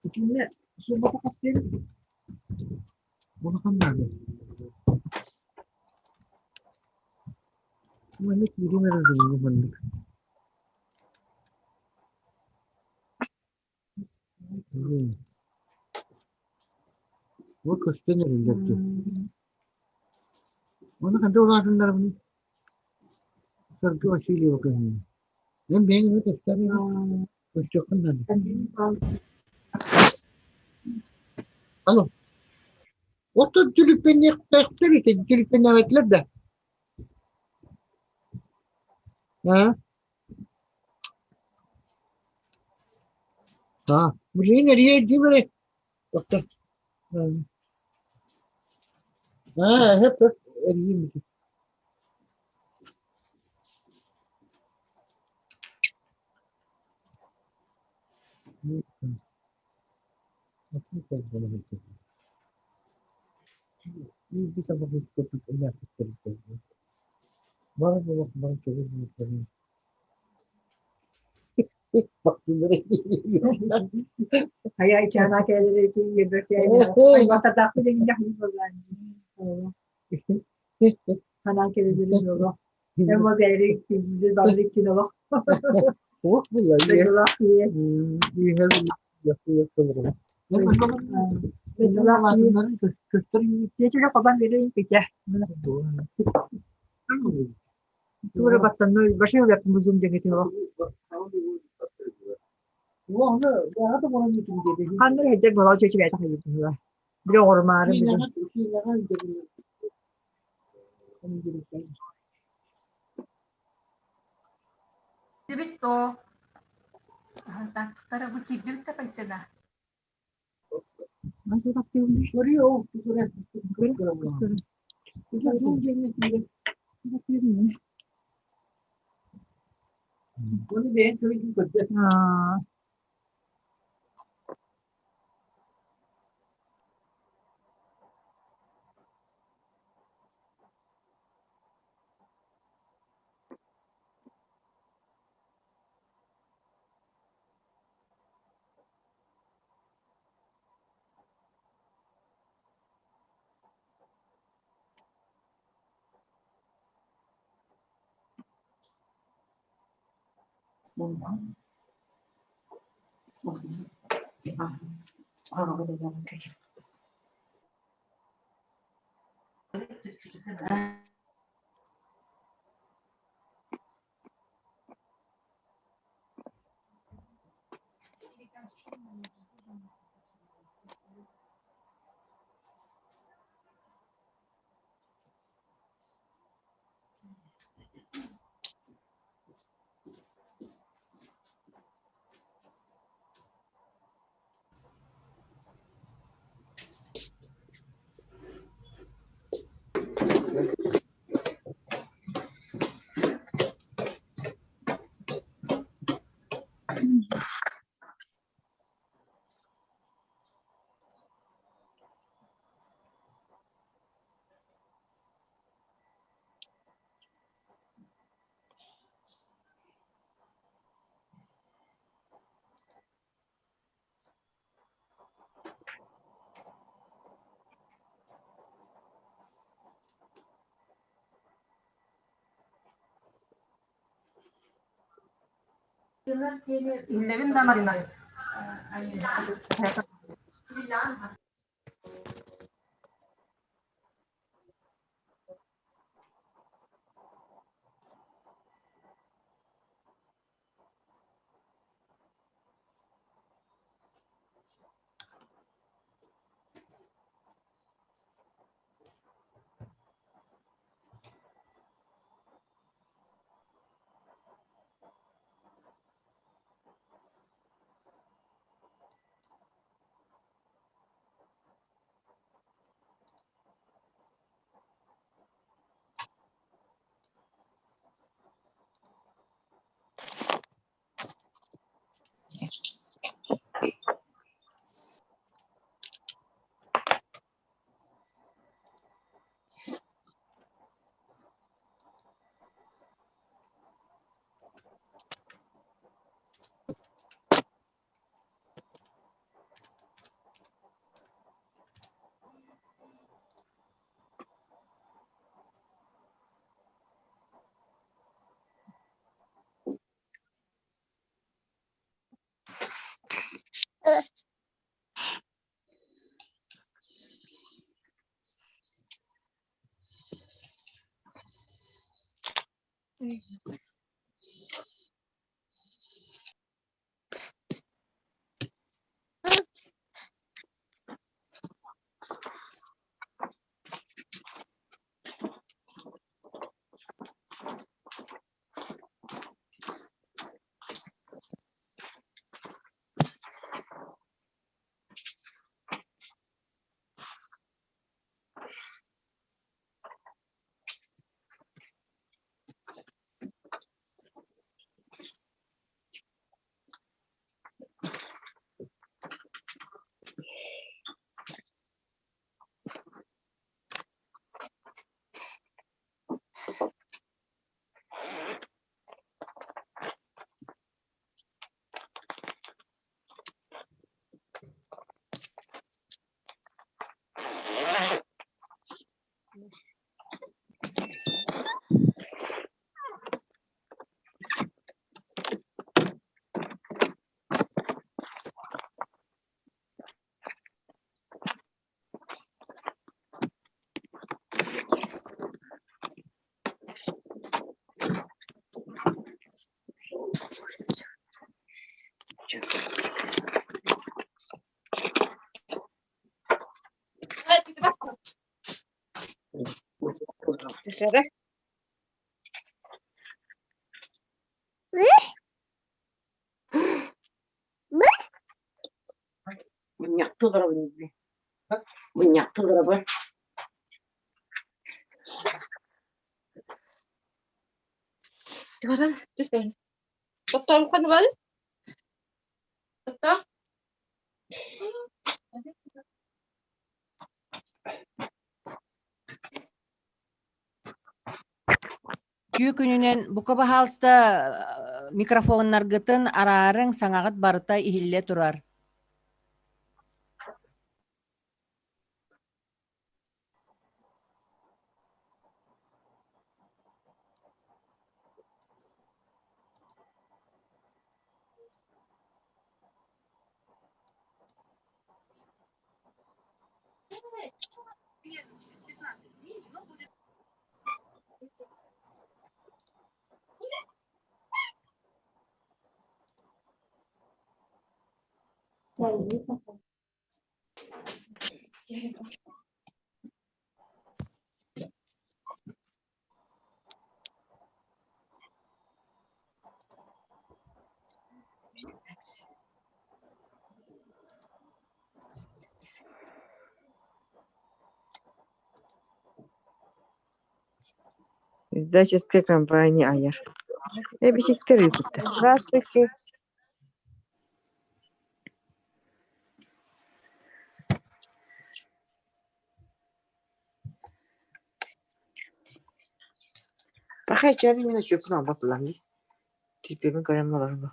Итиннэ суммата хас диэн? Улахан наада. Маннык киирим эрэ дьоҥҥо маннык. Бу көстөн эрэллэр дии. Ону ханна улаатыннарабыный? Саргы Васильева көһүннэ. Эн бэйэҥ эмиэ көстөр Көрсүөххүн наада. Алло. Оттон түлүппэнниэхтээхтэр ити түлүппэннээбэтилэр да? Аа? Аа, билигин эрийэ дии эрэ. Оттон аа, хөп хөп эрийиим ити. Хайа ичаана кэлэр Ханан кэлэлэрин олох. Эмма бэри күндү баллыккин олох. Туох булла Тура баттанной баши улаппын бузум дегети олох. Ханна хеджер болоо чөчү бэйта хайытыла. Били оҕорумаары били. Дибит то тактара бу киирдибит сапайсена. Аа. Иллэбин да Марина. Мунньахтыы олоробун дии. Мунньахтыы олоробун. Баран түстэн. Тоттооххун бал. Тоттоо. Үтүө күнүнэн бука баһаалыста микрофоннаргытын араарыҥ, саҥаҕыт барыта иһиллэ турар. Издательская компания «Айар». Эбисиктэр ыыппыттар. Здравствуйте. Пахай чэбин мин очуоппун албат булан дии. Тииппэбин көрөн олорбу.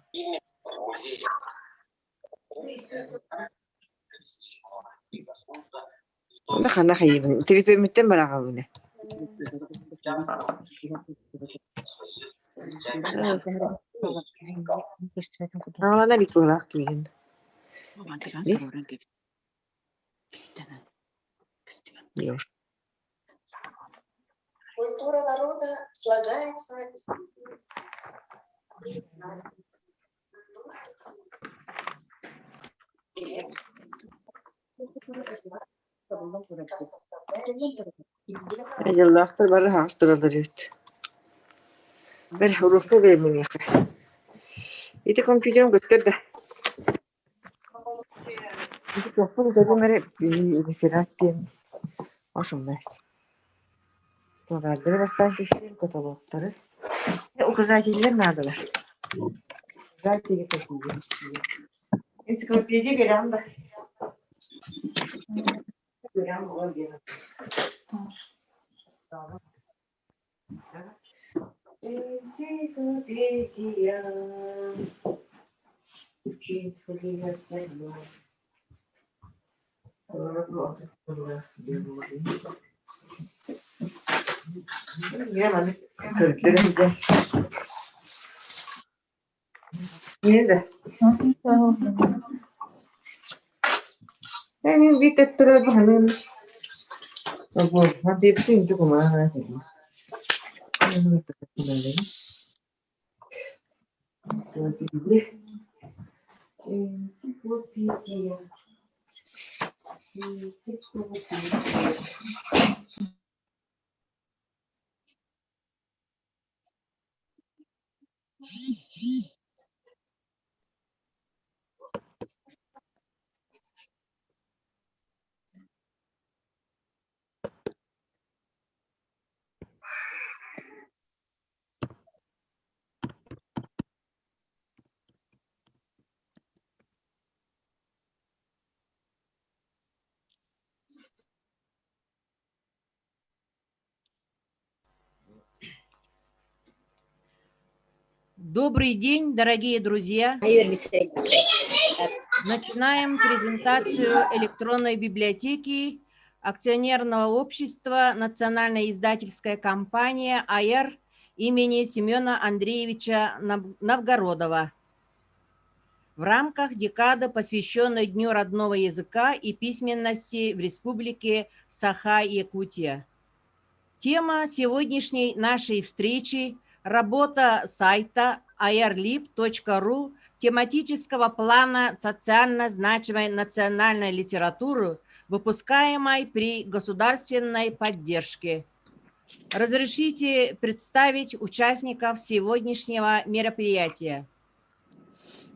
Онно ханна хайыыбын? Тилипиэммиттэн быраҕабын ээ. Аҕалана илик быһыылаах киһигин. Культура народа слагается из Дьоллоохтор бары аһаҕас тураллар эбит. Бэр уруокка биэрминиэхэ. Ити компьютерым көстөр да. Ити туохпун көрүм эрэ реферат диэн ошумнас. Словардары бастаан кэпсиир каталогтары. Указателлэр наадалар. Указатели какие? Энциклопедия берем да. Берем буолан диэн. Энциклопедия. Учительская Көрдөрөн дьэ. Мин биир төттөрү баһанын Энциклопедия. Добрый день, дорогие друзья! Начинаем презентацию электронной библиотеки акционерного общества «Национальная издательская компания АЯР» имени Семена Андреевича Новгородова в рамках декады, посвященной Дню родного языка и письменности в Республике Саха-Якутия. Тема сегодняшней нашей встречи – работа сайта ayarlib.ru тематического плана социально значимой национальной литературы, выпускаемой при государственной поддержке. Разрешите представить участников сегодняшнего мероприятия.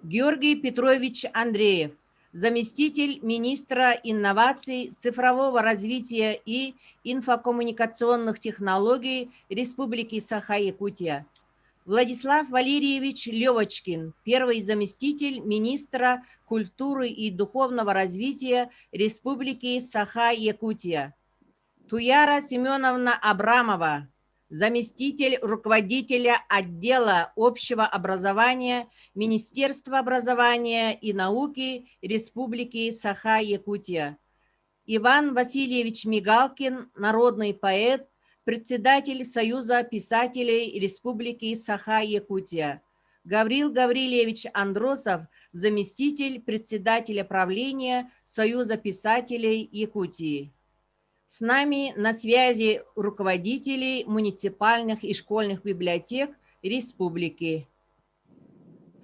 Георгий Петрович Андреев, заместитель министра инноваций, цифрового развития и инфокоммуникационных технологий Республики Саха-Якутия. Владислав Валерьевич Левочкин, первый заместитель министра культуры и духовного развития Республики Саха-Якутия. Туяра Семеновна Абрамова, заместитель руководителя отдела общего образования Министерства образования и науки Республики Саха-Якутия. Иван Васильевич Мигалкин, народный поэт, председатель Союза писателей Республики Саха-Якутия. Гаврил Гаврилевич Андросов, заместитель председателя правления Союза писателей Якутии. С нами на связи руководители муниципальных и школьных библиотек республики.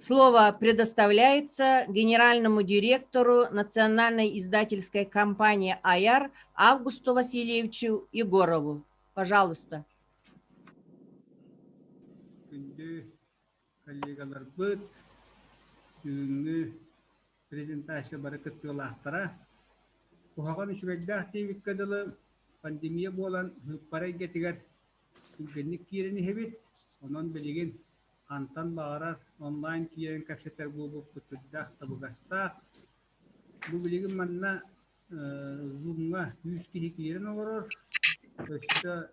Слово предоставляется генеральному директору Национальной издательской компании «Аяр» Августу Васильевичу Егорову. Пожалуйста. Күндү коллегаларбыт, бүгүҥҥү презентация бары кыттыылаахтара. Куһаҕан үчүгэйдээх диэбиккэ дылы, пандемия буолан сыыппара эйгэтигэр түргэнник киирэн иһэбит. Онон билигин хантан баҕарар онлайн киирэн кэпсэтэр буолбуппут сүрдээх табыгастаах. Бу билигин манна Zoom-ҥа 100 киһи киирэн олорор. Өссө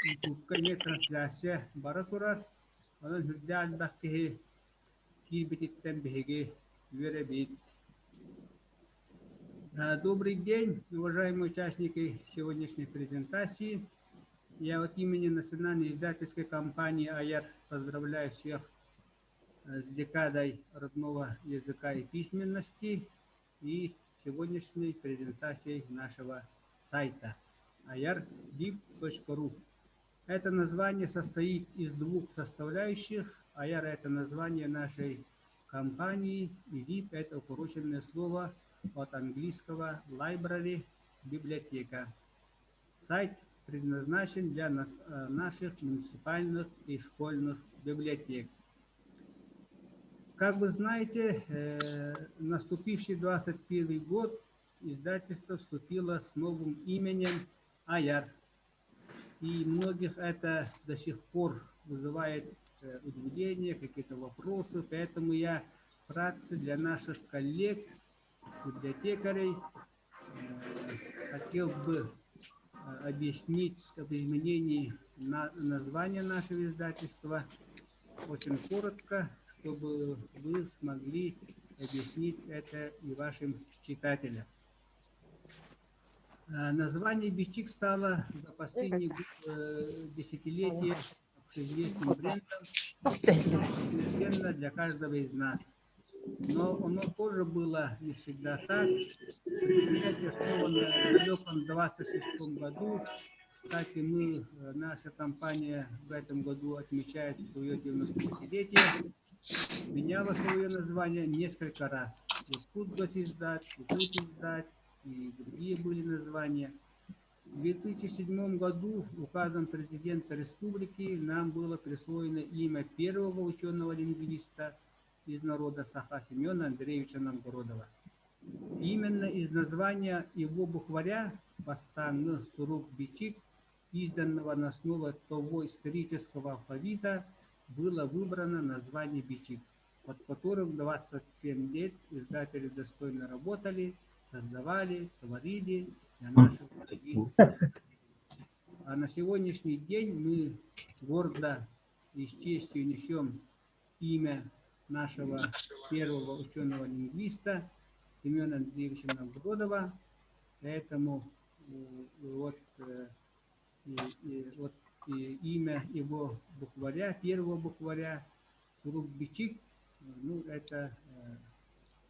YouTube-ка эмиэ трансляция бара турар. Онон сүрдээх элбэх киһи киирбититтэн биһиги үөрэбит. Добрый день, уважаемые участники сегодняшней презентации. Я от имени Национальной издательской компании «Аяр» поздравляю всех с декадой родного языка и письменности и сегодняшней презентацией нашего сайта ayarlib.ru. Это название состоит из двух составляющих. Аяр – это название нашей компании, и LIB – это укороченное слово от английского library – библиотека. Сайт предназначен для наших муниципальных и школьных библиотек. Как вы знаете, наступивший 21 год издательство вступило с новым именем Аяр. И многих это до сих пор вызывает удивление, какие-то вопросы. Поэтому я вкратце для наших коллег, библиотекарей, хотел бы объяснить об изменении названия нашего издательства очень коротко, чтобы вы смогли объяснить это и вашим читателям. Название Бичик стало за последние десятилетия общеизвестным брендом, для каждого из нас. Но оно тоже было не всегда так. Предприятие основано в далеком 26 году. Кстати, мы, наша компания в этом году отмечает свое 95-летие. Меняла свое название несколько раз. Якутгосиздат, Якутиздат и другие были названия. В 2007 году указом президента республики нам было присвоено имя первого ученого-лингвиста из народа Саха Семена Андреевича Новгородова. Именно из названия его букваря «Бастаҥҥы сурук-бичик», изданного на основе того исторического алфавита, было выбрано название «Бичик», под которым 27 лет издатели достойно работали, создавали, творили для наших дорогих. А на сегодняшний день мы гордо и с честью несем имя нашего первого ученого-лингвиста Семена Андреевича Новгородова. Поэтому вот, и, вот и имя его букваря, первого букваря Сурук-бичик, ну, это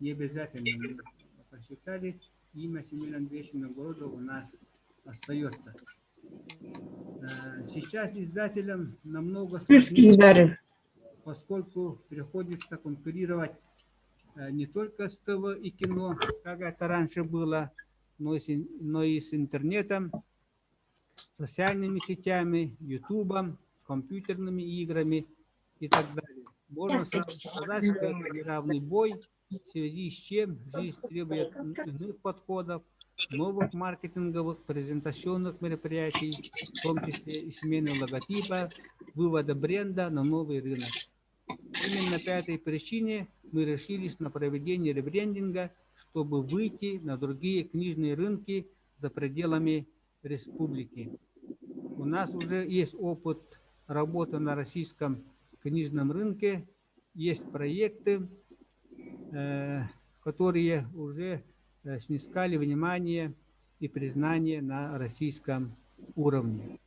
не обязательно. Мы посчитали, имя Семена Андреевича Новгородова у нас остается. Сейчас издателям намного сложнее, поскольку приходится конкурировать не только с ТВ и кино, как это раньше было, но и с интернетом, социальными сетями, ютубом, компьютерными играми и так далее. Можно сразу сказать, что это неравный бой, в связи с чем жизнь требует иных подходов, новых маркетинговых, презентационных мероприятий, в том числе и смены логотипа, вывода бренда на новый рынок. Именно по этой причине мы решились на проведение ребрендинга, чтобы выйти на другие книжные рынки за пределами республики. У нас уже есть опыт работы на российском книжном рынке, есть проекты, которые уже снискали внимание и признание на российском уровне.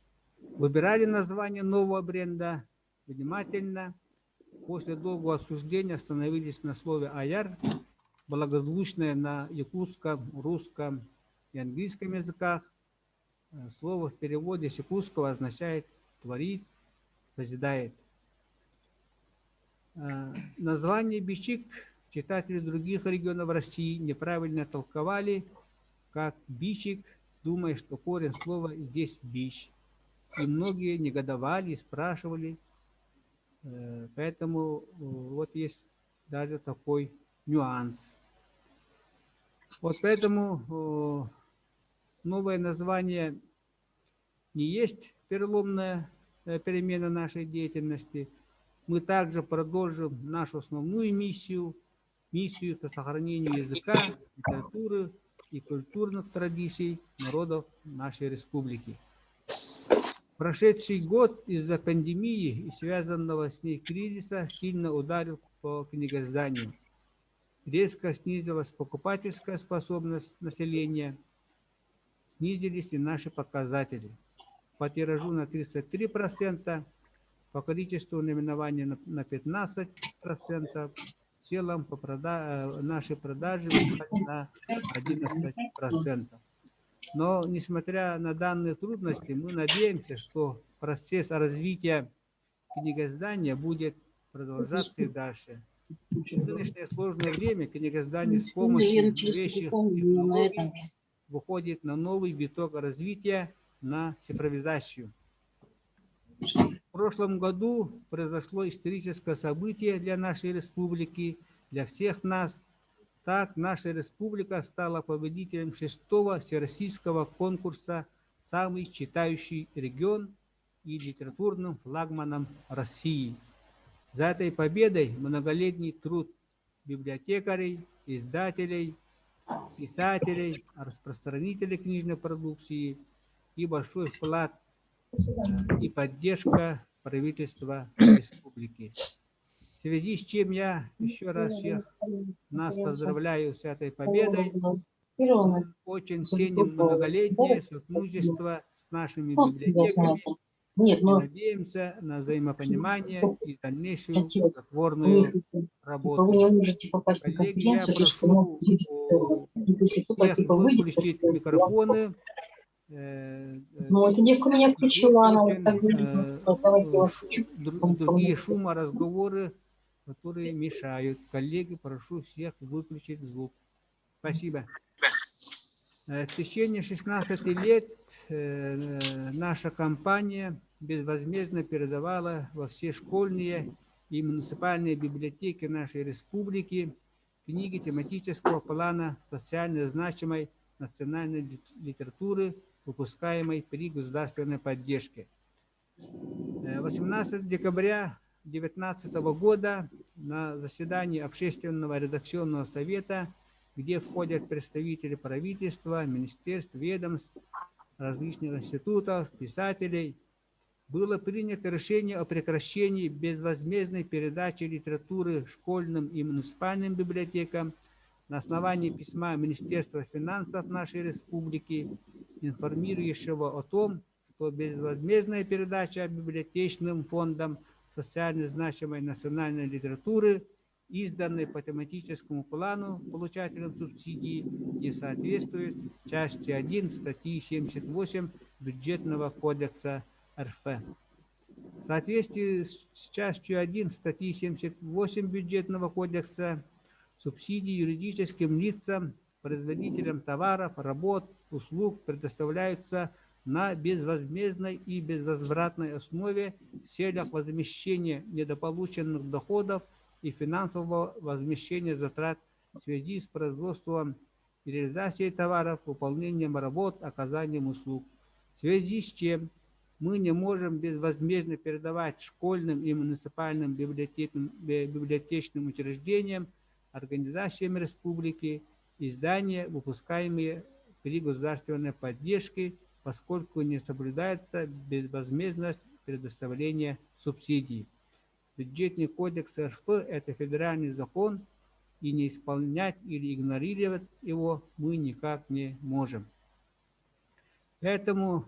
Выбирали название нового бренда внимательно. После долгого обсуждения остановились на слове «Айар», благозвучное на якутском, русском и английском языках. Слово в переводе с якутского означает «творит», «созидает». Название «Бичик» читатели других регионов России неправильно толковали как «бичик», думая, что корень слова здесь «бич». И многие негодовали и спрашивали. Поэтому вот есть даже такой нюанс. Вот поэтому новое название не есть переломная перемена нашей деятельности. Мы также продолжим нашу основную миссию, миссию по сохранению языка, литературы и культурных традиций народов нашей республики. Прошедший год из-за пандемии и связанного с ней кризиса сильно ударил по книгоизданию. Резко снизилась покупательская способность населения, снизились и наши показатели. По тиражу на 33%, по количеству наименований на 15%, в целом наши продажи упали на 11%. Но, несмотря на данные трудности, мы надеемся, что процесс развития книгоиздания будет продолжаться и дальше. В нынешнее сложное время книгоиздание с помощью новейших технологий выходит на новый виток развития, на цифровизацию. В прошлом году произошло историческое событие для нашей республики, для всех нас. Так, наша республика стала победителем 6-го всероссийского конкурса «Самый читающий регион» и литературным флагманом России. За этой победой многолетний труд библиотекарей, издателей, писателей, распространителей книжной продукции и большой вклад и поддержка правительства республики. В связи с чем я еще раз всех нас поздравляю с этой победой. Очень ценим многолетнее сотрудничество с нашими библиотеками, Нет, И ну, надеемся на взаимопонимание и дальнейшую хотела. У плодотворную них, типа, вы работу. не можете попасть на Коллеги, я конференцию, слишком много прошу здесь, если кто-то всех типа выйдет, выключить то микрофоны. Ну, эта девка меня Здесь включила, она вот очень так говорит, ну, давайте я вас включу. другие шумы, разговоры, которые мешают. Коллеги, прошу всех выключить звук. Спасибо. В течение 16 лет наша компания безвозмездно передавала во все школьные и муниципальные библиотеки нашей республики книги тематического плана социально значимой национальной литературы, выпускаемой при государственной поддержке. 18 декабря 2019 года на заседании Общественного редакционного совета, где входят представители правительства, министерств, ведомств, различных институтов, писателей, было принято решение о прекращении безвозмездной передачи литературы школьным и муниципальным библиотекам на основании письма Министерства финансов нашей республики, информирующего о том, что безвозмездная передача библиотечным фондам социально значимой национальной литературы, изданной по тематическому плану получателям субсидий, не соответствует части 1 статьи 78 Бюджетного кодекса РФ. В соответствии с частью 1 статьи 78 Бюджетного кодекса субсидии юридическим лицам, производителям товаров, работ, услуг предоставляются на безвозмездной и безвозвратной основе в целях возмещения недополученных доходов и финансового возмещения затрат в связи с производством и реализацией товаров, выполнением работ, оказанием услуг. В связи с чем мы не можем безвозмездно передавать школьным и муниципальным библиотечным учреждениям, организациям республики издания, выпускаемые при государственной поддержке, поскольку не соблюдается безвозмездность предоставления субсидий. Бюджетный кодекс РФ – это федеральный закон, и не исполнять или игнорировать его мы никак не можем. Поэтому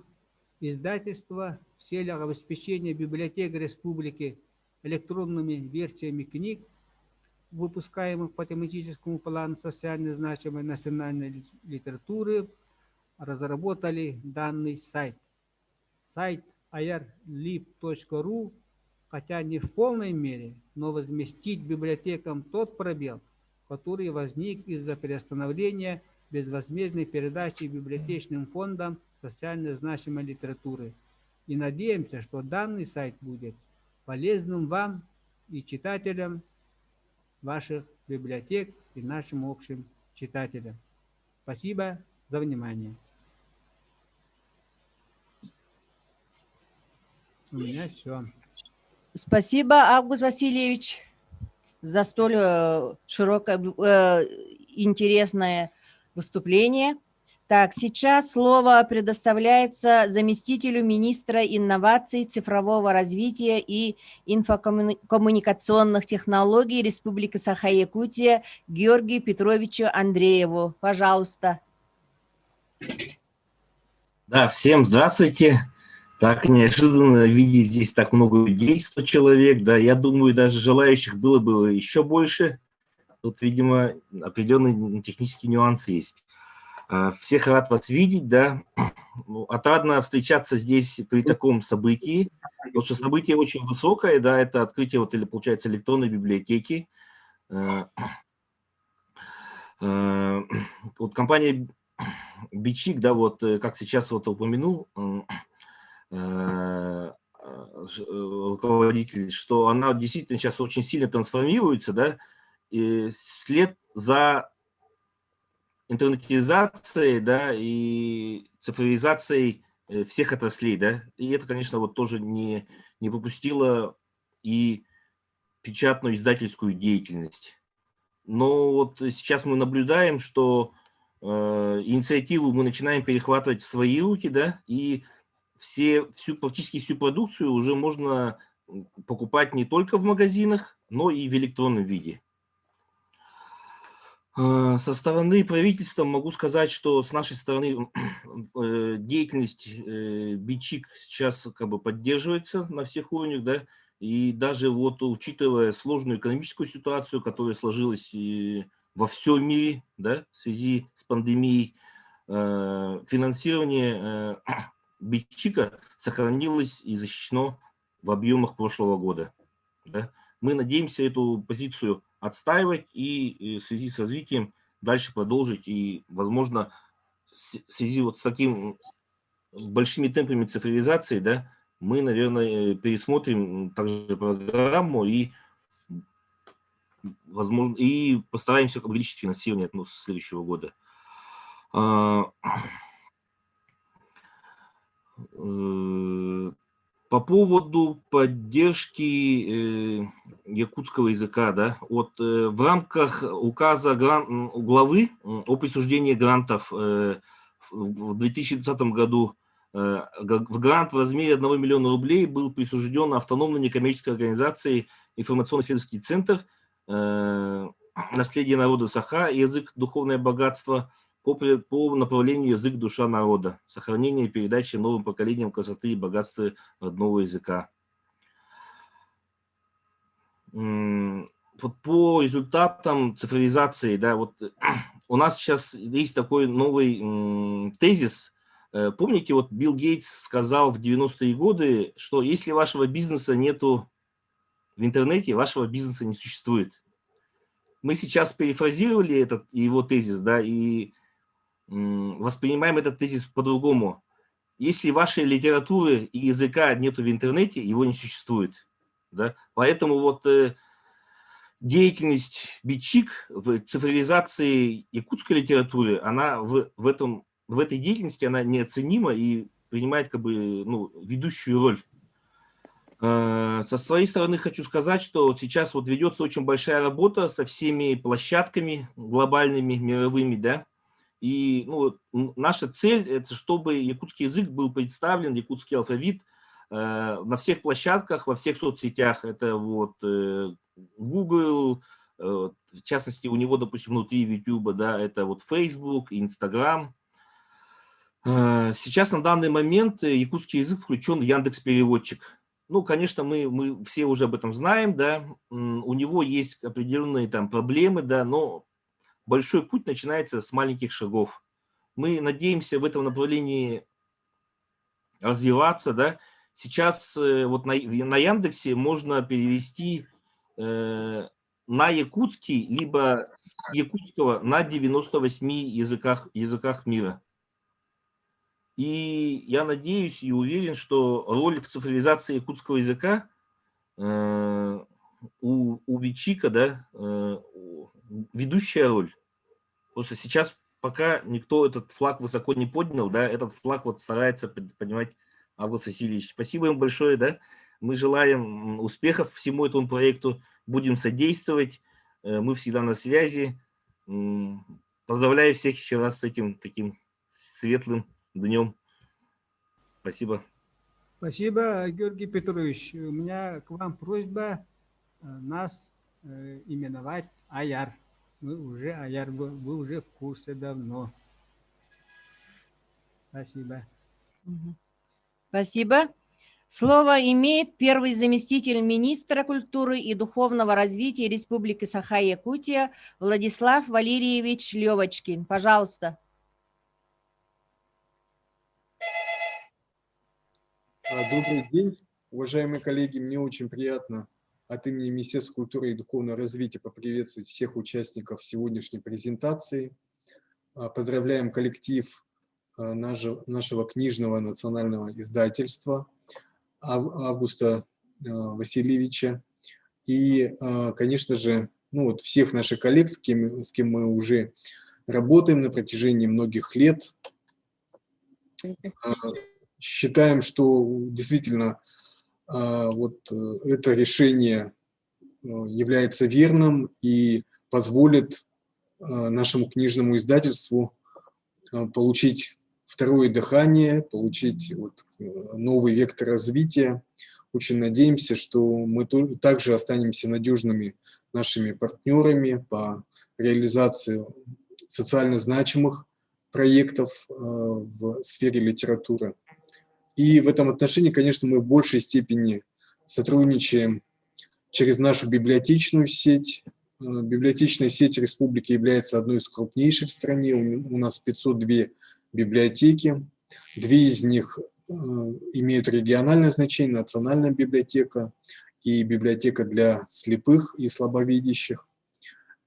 издательство в целях обеспечения библиотек республики электронными версиями книг, выпускаемых по тематическому плану социально значимой национальной литературы, разработали данный сайт. Сайт ayarlib.ru, хотя не в полной мере, но возместить библиотекам тот пробел, который возник из-за приостановления безвозмездной передачи библиотечным фондам социально значимой литературы. И надеемся, что данный сайт будет полезным вам и читателям ваших библиотек и нашим общим читателям. Спасибо за внимание. У меня все. Спасибо, Август Васильевич, за столь широкое, интересное выступление. Так, сейчас слово предоставляется заместителю министра инноваций, цифрового развития и инфокоммуникационных технологий Республики Саха-Якутия Георгию Петровичу Андрееву. Пожалуйста. Да, всем здравствуйте. Так неожиданно видеть здесь так много людей, 100 человек. Да, я думаю, даже желающих было бы еще больше. Тут, видимо, определенные технические нюансы есть. Всех рад вас видеть, да. Ну, отрадно встречаться здесь при таком событии, потому что событие очень высокое, да, это открытие, вот, или, получается, электронной библиотеки. Вот компания Бичик, да, вот, как сейчас вот упомянул руководитель, что она действительно сейчас очень сильно трансформируется, да, и след за интернетизацией, да, и цифровизацией всех отраслей, да, и это, конечно, вот тоже не попустило и печатную издательскую деятельность. Но вот сейчас мы наблюдаем, что инициативу мы начинаем перехватывать в свои руки, да, и практически всю продукцию уже можно покупать не только в магазинах, но и в электронном виде. Со стороны правительства могу сказать, что с нашей стороны деятельность БИЧИК сейчас как бы поддерживается на всех уровнях, да, и даже вот учитывая сложную экономическую ситуацию, которая сложилась и во всем мире, да, в связи с пандемией, финансирование БИЧИКа сохранилось и защищено в объемах прошлого года. Да. Мы надеемся эту позицию отстаивать и в связи с развитием дальше продолжить и, возможно, в связи вот с таким большими темпами цифровизации, да, мы, наверное, пересмотрим также программу и, возможно, и постараемся увеличить финансирование, ну, с следующего года. По поводу поддержки якутского языка, да, вот в рамках указа главы о присуждении грантов в 2020 году в грант в размере 1 миллиона рублей был присужден автономной некоммерческой организации Информационно-исследовательский центр «Наследие народа Саха. Язык. Духовное богатство» по направлению «Язык. Душа народа. Сохранение и передача новым поколениям красоты и богатства родного языка». Вот по результатам цифровизации, да, вот у нас сейчас есть такой новый тезис. Помните, вот Билл Гейтс сказал в 90-е годы, что если вашего бизнеса нету в интернете, вашего бизнеса не существует. Мы сейчас перефразировали этот его тезис, да, и воспринимаем этот тезис по-другому. Если вашей литературы и языка нету в интернете, его не существует. Да? Поэтому вот деятельность БИЧИК в цифровизации якутской литературы, она в этой деятельности она неоценима и принимает как бы, ну, ведущую роль. Со своей стороны хочу сказать, что сейчас вот ведется очень большая работа со всеми площадками глобальными, мировыми, да, и, ну, наша цель – это чтобы якутский язык был представлен, якутский алфавит на всех площадках, во всех соцсетях. Это вот Google, в частности, у него, допустим, внутри YouTube, да, это вот Facebook, Instagram. Сейчас на данный момент якутский язык включен в Яндекс-переводчик. Ну, конечно, мы все уже об этом знаем, да, у него есть определенные там проблемы, да, но большой путь начинается с маленьких шагов. Мы надеемся в этом направлении развиваться, да. Сейчас вот на Яндексе можно перевести на якутский, либо с якутского на 98 языках мира. И я надеюсь и уверен, что роль в цифровизации якутского языка у БИЧИКа, да, ведущая роль. Просто сейчас пока никто этот флаг высоко не поднял, да, этот флаг вот старается поднимать Август Васильевич. Спасибо им большое, да. Мы желаем успехов всему этому проекту, будем содействовать, мы всегда на связи. Поздравляю всех еще раз с этим таким светлым днем. Спасибо. Спасибо, Георгий Петрович. У меня к вам просьба нас именовать Аяр. Мы уже Аяр, вы уже в курсе давно. Спасибо. Спасибо. Слово имеет первый заместитель министра культуры и духовного развития Республики Саха-Якутия Владислав Валерьевич Левочкин. Пожалуйста. Добрый день, уважаемые коллеги. Мне очень приятно от имени Министерства культуры и духовного развития поприветствовать всех участников сегодняшней презентации. Поздравляем коллектив нашего книжного национального издательства Августа Васильевича и, конечно же, ну вот всех наших коллег, с кем мы уже работаем на протяжении многих лет. Считаем, что действительно вот это решение является верным и позволит нашему книжному издательству получить второе дыхание, получить вот новый вектор развития. Очень надеемся, что мы также останемся надежными нашими партнерами по реализацию социально значимых проектов в сфере литературы. И в этом отношении, конечно, мы в большей степени сотрудничаем через нашу библиотечную сеть. Библиотечная сеть республики является одной из крупнейших в стране. У нас 502 библиотеки. Две из них имеют региональное значение: Национальная библиотека и библиотека для слепых и слабовидящих.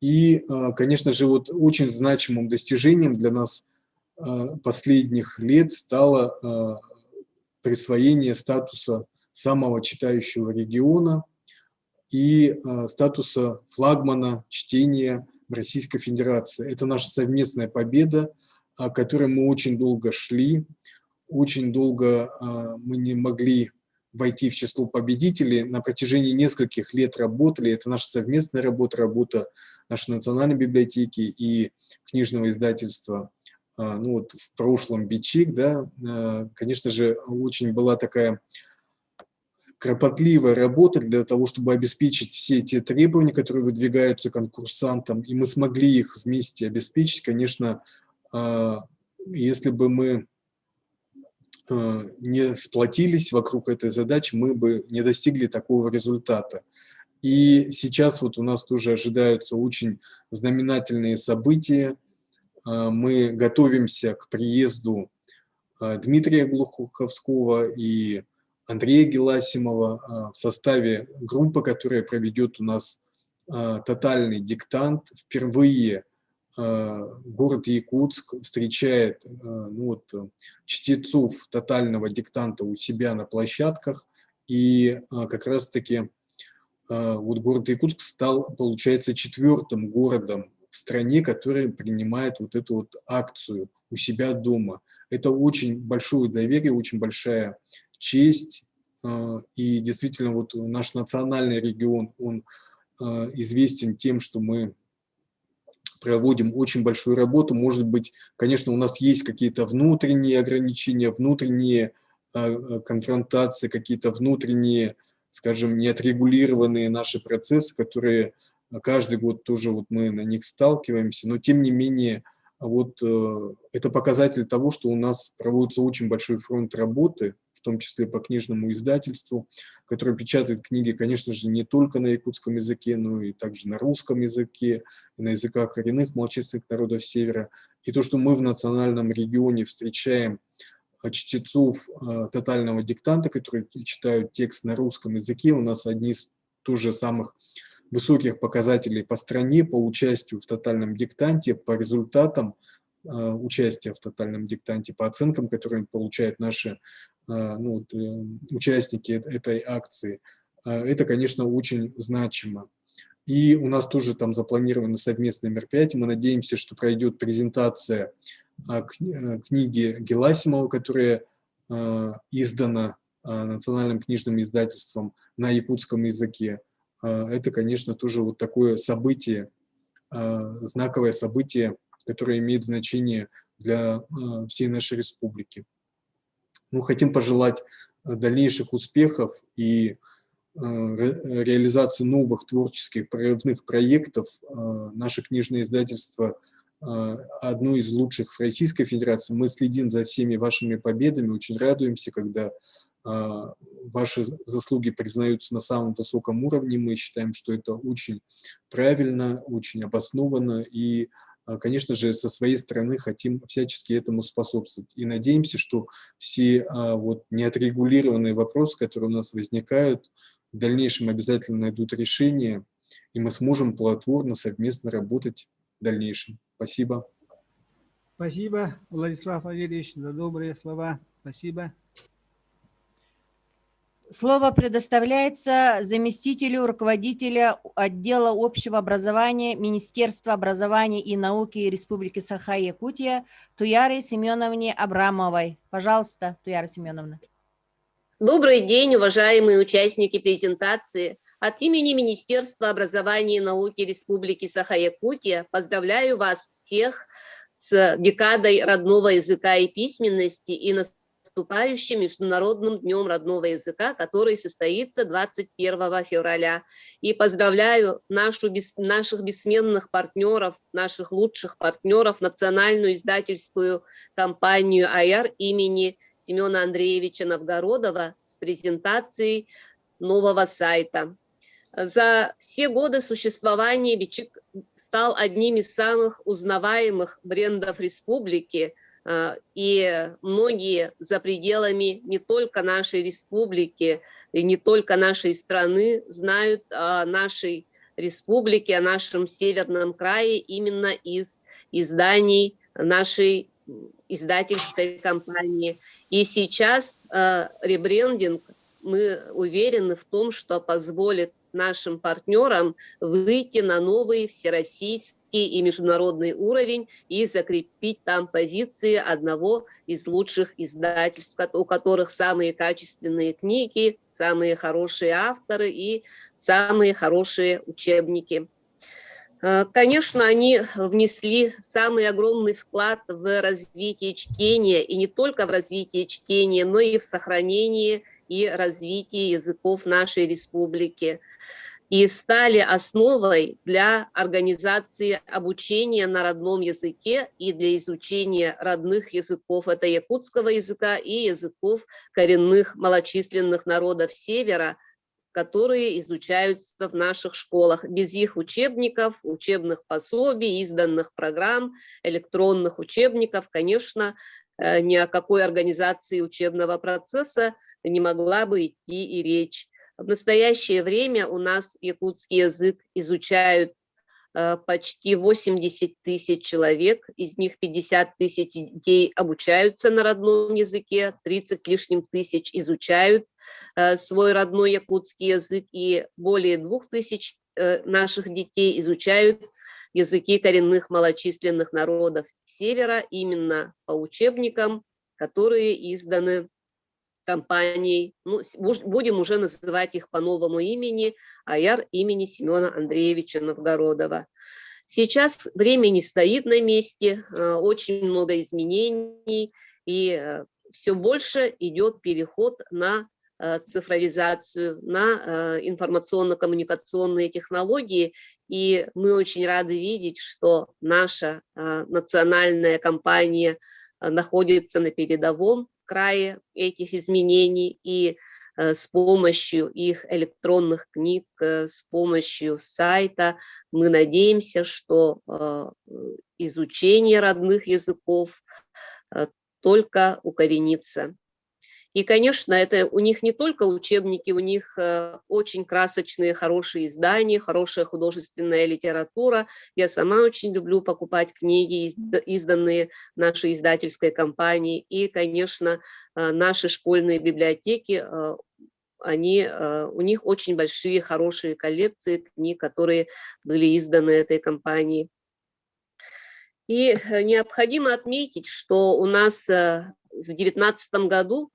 И, конечно же, вот очень значимым достижением для нас последних лет стало присвоение статуса самого читающего региона и статуса флагмана чтения в Российской Федерации. Это наша совместная победа, к которой мы очень долго шли, очень долго мы не могли войти в число победителей. На протяжении нескольких лет работали. Это наша совместная работа, работа нашей национальной библиотеки и книжного издательства. Ну вот в прошлом Бичик, да, конечно же, очень была такая кропотливая работа для того, чтобы обеспечить все те требования, которые выдвигаются конкурсантам, и мы смогли их вместе обеспечить. Конечно, если бы мы не сплотились вокруг этой задачи, мы бы не достигли такого результата. И сейчас вот у нас тоже ожидаются очень знаменательные события. Мы готовимся к приезду Дмитрия Глуховского и Андрея Геласимова в составе группы, которая проведет у нас тотальный диктант. Впервые город Якутск встречает, ну вот, чтецов тотального диктанта у себя на площадках. И как раз-таки вот город Якутск стал, получается, четвертым городом в стране, который принимает вот эту вот акцию у себя дома. Это очень большое доверие, очень большая честь. И действительно, вот наш национальный регион, он известен тем, что мы проводим очень большую работу. Может быть, конечно, у нас есть какие-то внутренние ограничения, внутренние конфронтации, какие-то внутренние, скажем, неотрегулированные наши процессы, которые каждый год тоже вот мы на них сталкиваемся, но тем не менее вот это показатель того, что у нас проводится очень большой фронт работы, в том числе по книжному издательству, которое печатает книги, конечно же, не только на якутском языке, но и также на русском языке, и на языках коренных малочисленных народов Севера. И то, что мы в национальном регионе встречаем чтецов тотального диктанта, которые читают текст на русском языке, у нас одни из тоже самых высоких показателей по стране по участию в тотальном диктанте, по результатам участия в тотальном диктанте, по оценкам, которые получают наши, ну, вот, участники этой акции. Это, конечно, очень значимо. И у нас тоже там запланированы совместные мероприятия. Мы надеемся, что пройдет презентация книги Геласимова, которая издана Национальным книжным издательством на якутском языке. Это, конечно, тоже вот такое событие, знаковое событие, которое имеет значение для всей нашей республики. Ну, хотим пожелать дальнейших успехов и реализации новых творческих прорывных проектов. Наше книжное издательство одно из лучших в Российской Федерации. Мы следим за всеми вашими победами, очень радуемся, когда ваши заслуги признаются на самом высоком уровне. Мы считаем, что это очень правильно, очень обоснованно и, конечно же, со своей стороны хотим всячески этому способствовать. И надеемся, что все вот неотрегулированные вопросы, которые у нас возникают, в дальнейшем обязательно найдут решение, и мы сможем плодотворно совместно работать в дальнейшем. Спасибо. Спасибо, Владислав Валерьевич, за добрые слова. Спасибо. Слово предоставляется заместителю руководителя отдела общего образования Министерства образования и науки Республики Саха-Якутия Туяре Семеновне Абрамовой. Пожалуйста, Туяра Семеновна. Добрый день, уважаемые участники презентации. От имени Министерства образования и науки Республики Саха-Якутия поздравляю вас всех с декадой родного языка и письменности и наступающим Международным днем родного языка, который состоится 21 февраля. И поздравляю нашу, наших бессменных партнеров, наших лучших партнеров, национальную издательскую компанию «Айар» имени Семена Андреевича Новгородова с презентацией нового сайта. За все годы существования Бичик стал одним из самых узнаваемых брендов республики, и многие за пределами не только нашей республики, и не только нашей страны знают о нашей республике, о нашем северном крае именно из изданий нашей издательской компании. И сейчас ребрендинг, мы уверены в том, что позволит нашим партнерам выйти на новый всероссийский и международный уровень и закрепить там позиции одного из лучших издательств, у которых самые качественные книги, самые хорошие авторы и самые хорошие учебники. Конечно, они внесли самый огромный вклад в развитие чтения, и не только в развитие чтения, но и в сохранение и развитие языков нашей республики. И стали основой для организации обучения на родном языке и для изучения родных языков, это якутского языка и языков коренных малочисленных народов Севера, которые изучаются в наших школах. Без их учебников, учебных пособий, изданных программ, электронных учебников, конечно, ни о какой организации учебного процесса не могла бы идти и речь. В настоящее время у нас якутский язык изучают почти 80 тысяч человек, из них 50 тысяч детей обучаются на родном языке, 30 с лишним тысяч изучают свой родной якутский язык, и более 2000 наших детей изучают языки коренных малочисленных народов Севера именно по учебникам, которые изданы компанией, ну, будем уже называть их по новому имени, Айар имени Семена Андреевича Новгородова. Сейчас время не стоит на месте, очень много изменений, и все больше идет переход на цифровизацию, на информационно-коммуникационные технологии. И мы очень рады видеть, что наша национальная компания находится на передовом крае этих изменений, и с помощью их электронных книг, с помощью сайта мы надеемся, что изучение родных языков только укоренится. И, конечно, это у них не только учебники, у них очень красочные, хорошие издания, хорошая художественная литература. Я сама очень люблю покупать книги, изданные нашей издательской компанией. И, конечно, наши школьные библиотеки, у них очень большие, хорошие коллекции книг, которые были изданы этой компанией. И необходимо отметить, что у нас в 2019 году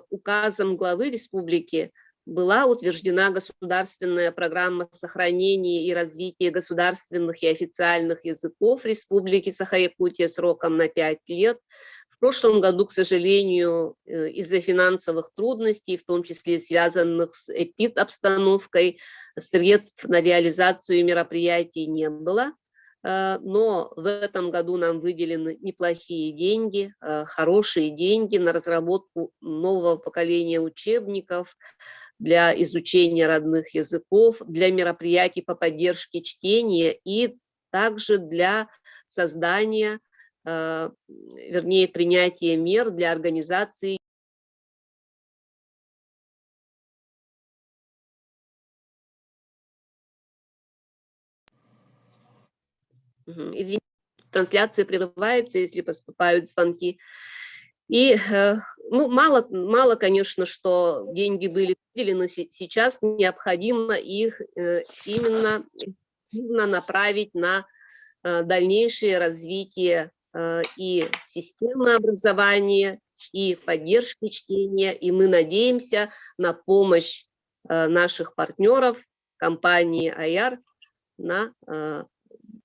указом главы республики была утверждена государственная программа сохранения и развития государственных и официальных языков Республики Саха-Якутия сроком на 5 лет. В прошлом году, к сожалению, из-за финансовых трудностей, в том числе связанных с эпидобстановкой, средств на реализацию мероприятий не было. Но в этом году нам выделены неплохие деньги, хорошие деньги на разработку нового поколения учебников для изучения родных языков, для мероприятий по поддержке чтения и также для создания, вернее, принятия мер для организации Извините, трансляция прерывается, если поступают звонки. И ну, мало, конечно, что деньги были выделены, сейчас необходимо их именно направить на дальнейшее развитие и системы образования, и поддержки чтения. И мы надеемся на помощь наших партнеров, компании Айар, на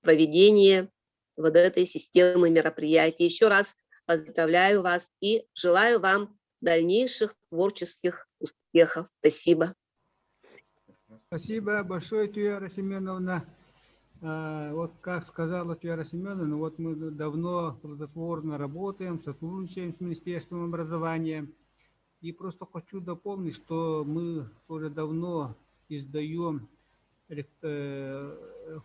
проведение вот этой системы мероприятий. Еще раз поздравляю вас и желаю вам дальнейших творческих успехов. Спасибо. Спасибо большое, Туяра Семеновна. Вот как сказала Туяра Семеновна, вот мы давно плодотворно работаем, сотрудничаем с Министерством образования. И просто хочу дополнить, что мы тоже давно издаем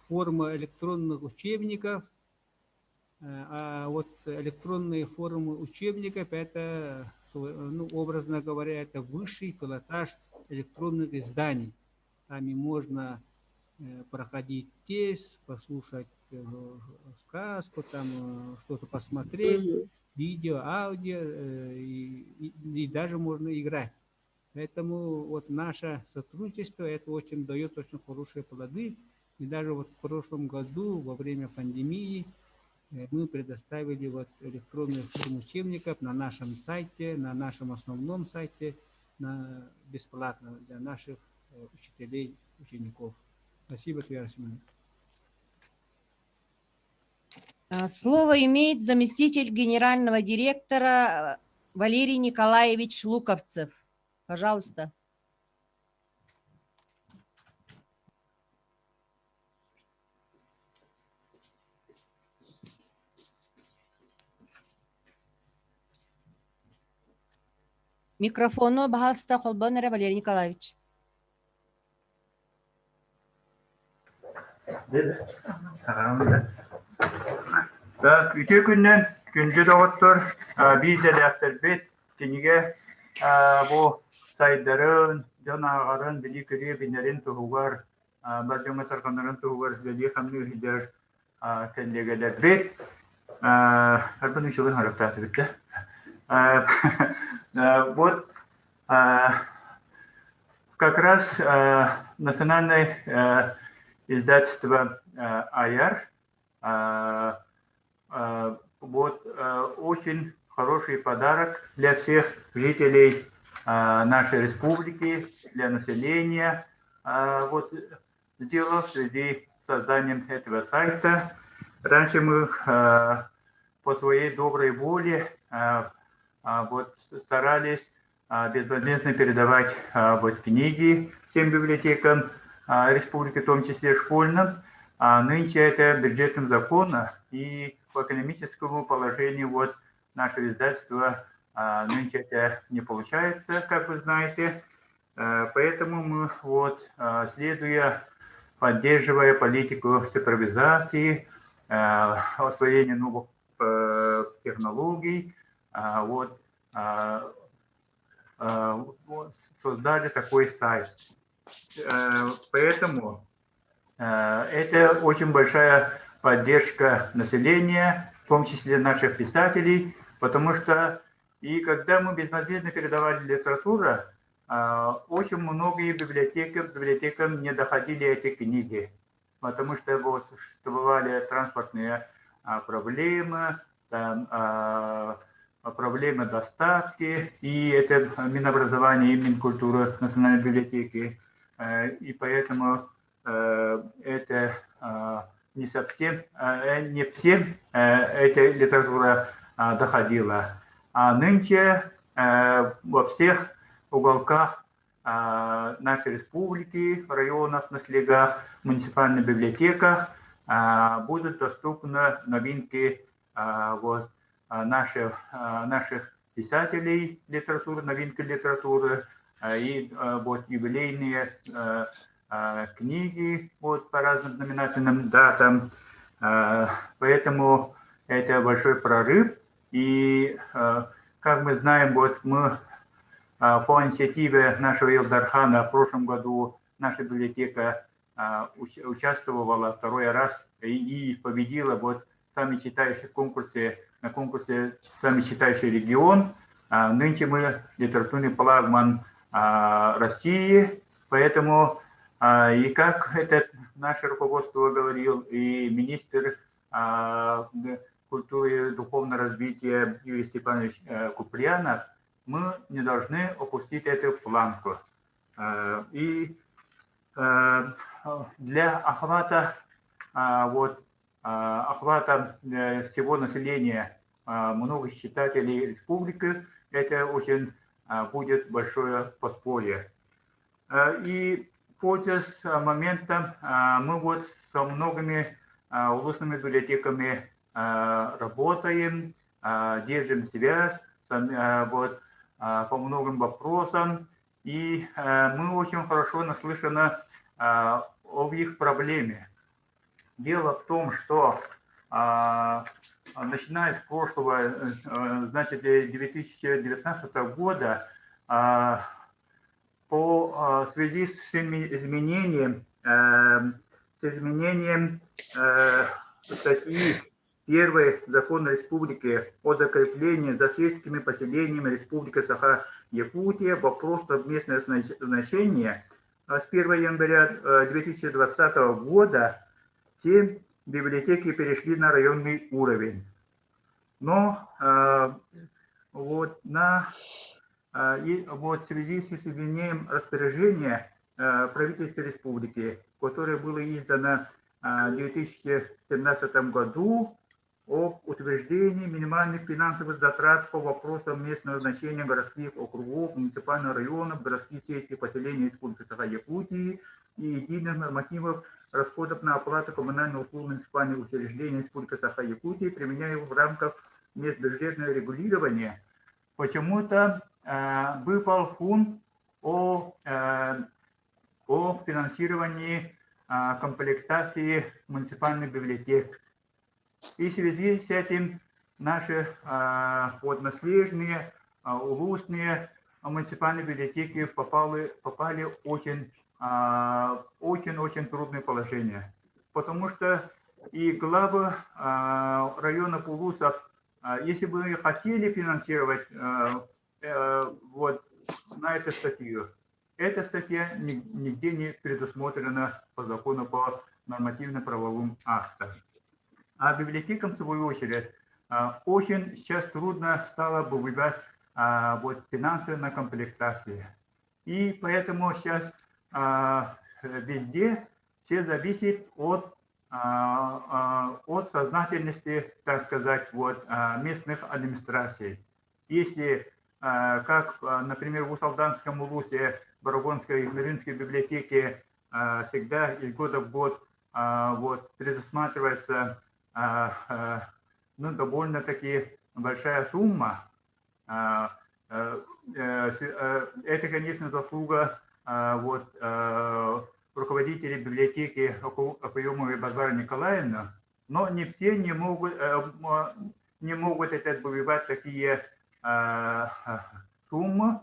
формы электронных учебников. А вот электронные формы учебников – это, ну, образно говоря, это высший пилотаж электронных изданий. Там и можно проходить тест, послушать сказку, там что-то посмотреть, видео, аудио, и даже можно играть. Поэтому вот наше сотрудничество, это очень дает очень хорошие плоды. И даже вот в прошлом году, во время пандемии, мы предоставили вот электронную форму учебников на нашем сайте, на нашем основном сайте, бесплатно для наших учителей, учеников. Спасибо, Туяра Семеновна. Слово имеет заместитель генерального директора Валерий Николаевич Луковцев. Пожалуйста. Микрофону, пожалуйста, холбооҥ эрэ, Валерий Николаевич. Так, үтүө күнүнэн күндү доҕоттор, биир идэлээхтэрбит, кинигэ бу сайдарын, дьон ааҕарын, билии-көрүү эбинэрин туһугар, бар дьоҥҥо тарҕанарын туһугар үлэлии-хамныы сылдьар кэллиэгэлэрбит. Арбын үчүгэй харахтаатыбыт да. Вот как раз национальное издательство «Айар» вот очень хороший подарок для всех жителей нашей республики, для населения. Вот сделал в связи с созданием этого сайта. Раньше мы по своей доброй воле вот старались безвозмездно передавать вот книги всем библиотекам республики, в том числе школьным. А нынче это бюджетным законом и по экономическому положению вот нашего издательства нынче это не получается, как вы знаете. Поэтому мы вот, следуя, поддерживая политику цифровизации, освоения новых технологий, вот, создали такой сайт. Поэтому это очень большая поддержка населения, в том числе наших писателей, потому что и когда мы безвозмездно передавали литературу, очень многие библиотекам не доходили эти книги, потому что вот существовали транспортные проблемы, там, проблемы доставки, и это Минобразование и Минкультура Национальной библиотеки, и поэтому это не совсем, не всем эта литература доходила. А нынче во всех уголках нашей республики, районах, наслегах, муниципальных библиотеках будут доступны новинки вот, наших писателей литературы, новинки литературы и вот, юбилейные книги вот, по разным знаменательным датам. Поэтому это большой прорыв. И, как мы знаем, вот мы по инициативе нашего Ил Дархана в прошлом году наша библиотека участвовала второй раз и победила вот сами читающие конкурсе, на конкурсе «Самый читающий регион». Нынче мы литературный флагман России, поэтому и как это наше руководство говорил, и министр культуры и духовного развития Юрий Степанович Куприянов, мы не должны опустить эту планку. И для охвата, вот, охвата всего населения, многих читателей республики, это очень будет большое подспорье. И пользуясь моментом, мы вот со многими улусными библиотеками работаем, держим связь вот, по многим вопросам, и мы очень хорошо наслышаны об их проблеме. Дело в том, что начиная с прошлого, значит, 2019 года, по связи с изменением, с изменением статьи 1 Закона Республики о закреплении за сельскими поселениями Республики Саха-Якутия вопрос совместного значения с 1 января 2020 года все библиотеки перешли на районный уровень. Но вот, на, и вот в связи с изменением распоряжения правительства республики, которое было издано в 2017 году об утверждении минимальных финансовых затрат по вопросам местного значения городских округов, муниципальных районов, городских сельских поселений Республики Саха-Якутии и единых нормативов расходов на оплату коммунальных услуг муниципальных учреждений Республики Саха-Якутии, применяемых в рамках мест бюджетного регулирования, почему-то выпал пункт о, о финансировании комплектации муниципальных библиотек. И в связи с этим наши вот, наследные, улусные муниципальные библиотеки попали, попали очень очень-очень трудное положение. Потому что и главы районов улусов, если бы хотели финансировать вот на эту статью, эта статья нигде не предусмотрена по закону по нормативно-правовым актам. А библиотекам, в свою очередь, очень сейчас трудно стало выбивать вот, финансы на комплектации. И поэтому сейчас везде все зависит от, от сознательности, так сказать, вот, местных администраций. Если, как, например, в Усть-Алданском улусе, Барагонской и Миринской библиотеке всегда из года в год вот, предусматривается ну, довольно-таки большая сумма. Это, конечно, заслуга вот, руководителей библиотеки Акуемовой Базары Николаевны, но не все не могут, не могут это отбивать такие суммы,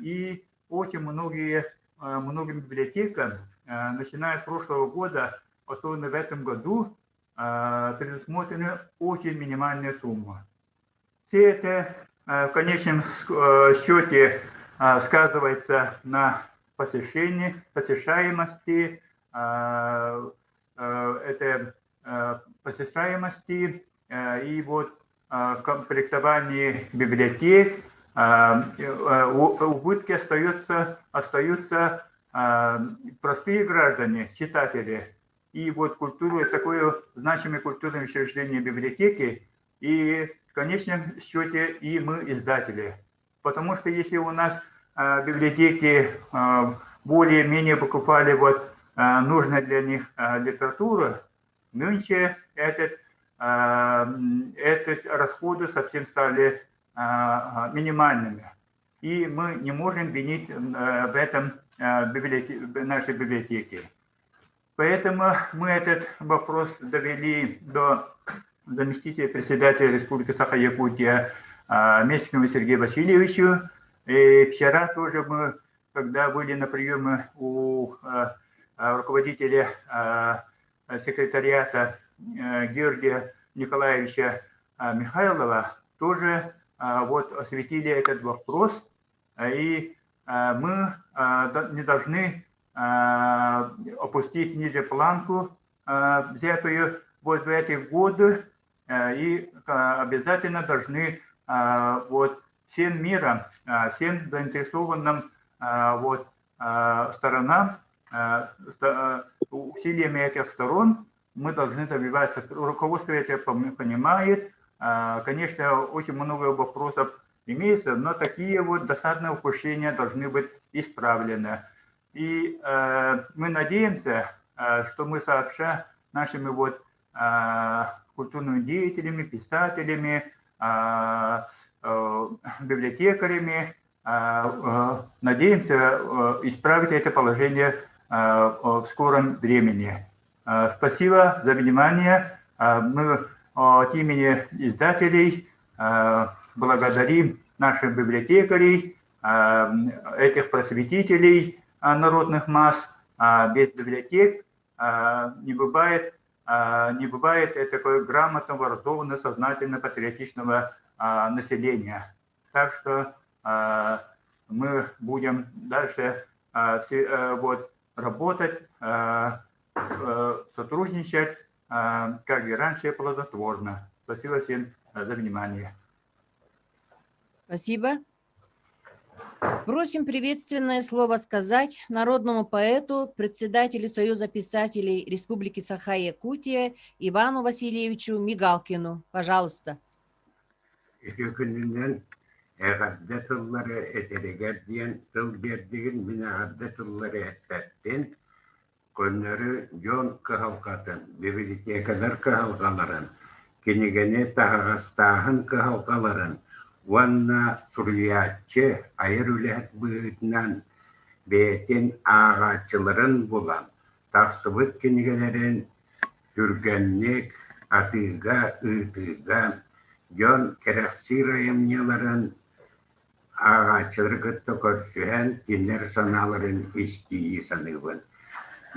и очень многие, многим библиотекам, начиная с прошлого года, особенно в этом году, предусмотрены очень минимальные суммы. Все это в конечном счете сказывается на посещении, посещаемости, это посещаемости и вот комплектовании библиотек, убытки остаются, остаются простые граждане, читатели. И вот культуру, такое значимое культурное учреждение библиотеки, и в конечном счете и мы издатели. Потому что если у нас библиотеки более-менее покупали вот нужную для них литературу, нынче этот, этот расходы совсем стали минимальными. И мы не можем винить в этом библиотеке, нашей библиотеки. Поэтому мы этот вопрос довели до заместителя председателя Республики Саха-Якутия Местникова Сергея Васильевича. И вчера тоже мы, когда были на приеме у руководителя секретариата Георгия Николаевича Михайлова, тоже вот осветили этот вопрос. И мы не должны опустить ниже планку, взятую вот в эти годы, и обязательно должны вот всем миром, всем заинтересованным вот сторонам, усилиями этих сторон мы должны добиваться. Руководство это понимает. Конечно, очень много вопросов имеются, но такие вот досадные упущения должны быть исправлены. И мы надеемся, что мы сообща нашими вот культурными деятелями, писателями, библиотекарями, надеемся исправить это положение в скором времени. Спасибо за внимание. Мы от имени издателей благодарим наших библиотекарей, этих просветителей народных масс. Без библиотек не бывает, не бывает такого грамотного, разумного, сознательно патриотичного населения. Так что мы будем дальше вот, работать, сотрудничать, как и раньше, плодотворно. Спасибо всем за внимание. Спасибо. Просим приветственное слово сказать народному поэту, председателю Союза писателей Республики Саха-Якутия Ивану Васильевичу Мигалкину. Пожалуйста. Үтүө күнүнэн эҕэрдэ тыллары этэригэр диэн тыл биэрдигин мин эҕэрдэ тыллары эппэппин. Көннөрү дьон кыһалҕатын, бибилитиэкэлэр кыһалҕаларын, кинигэни таһаҕастааһын кыһалҕаларын уонна суруйааччы айар үлэһит быһыытынан бэйэтин ааҕааччыларын булан тахсыбыт кинигэлэрин түргэнник атыыга ыытыыга дьон кэрэхсиир айымньыларын ааҕааччылары кытта көрсүһэн кинилэр санааларын истии саныыбын.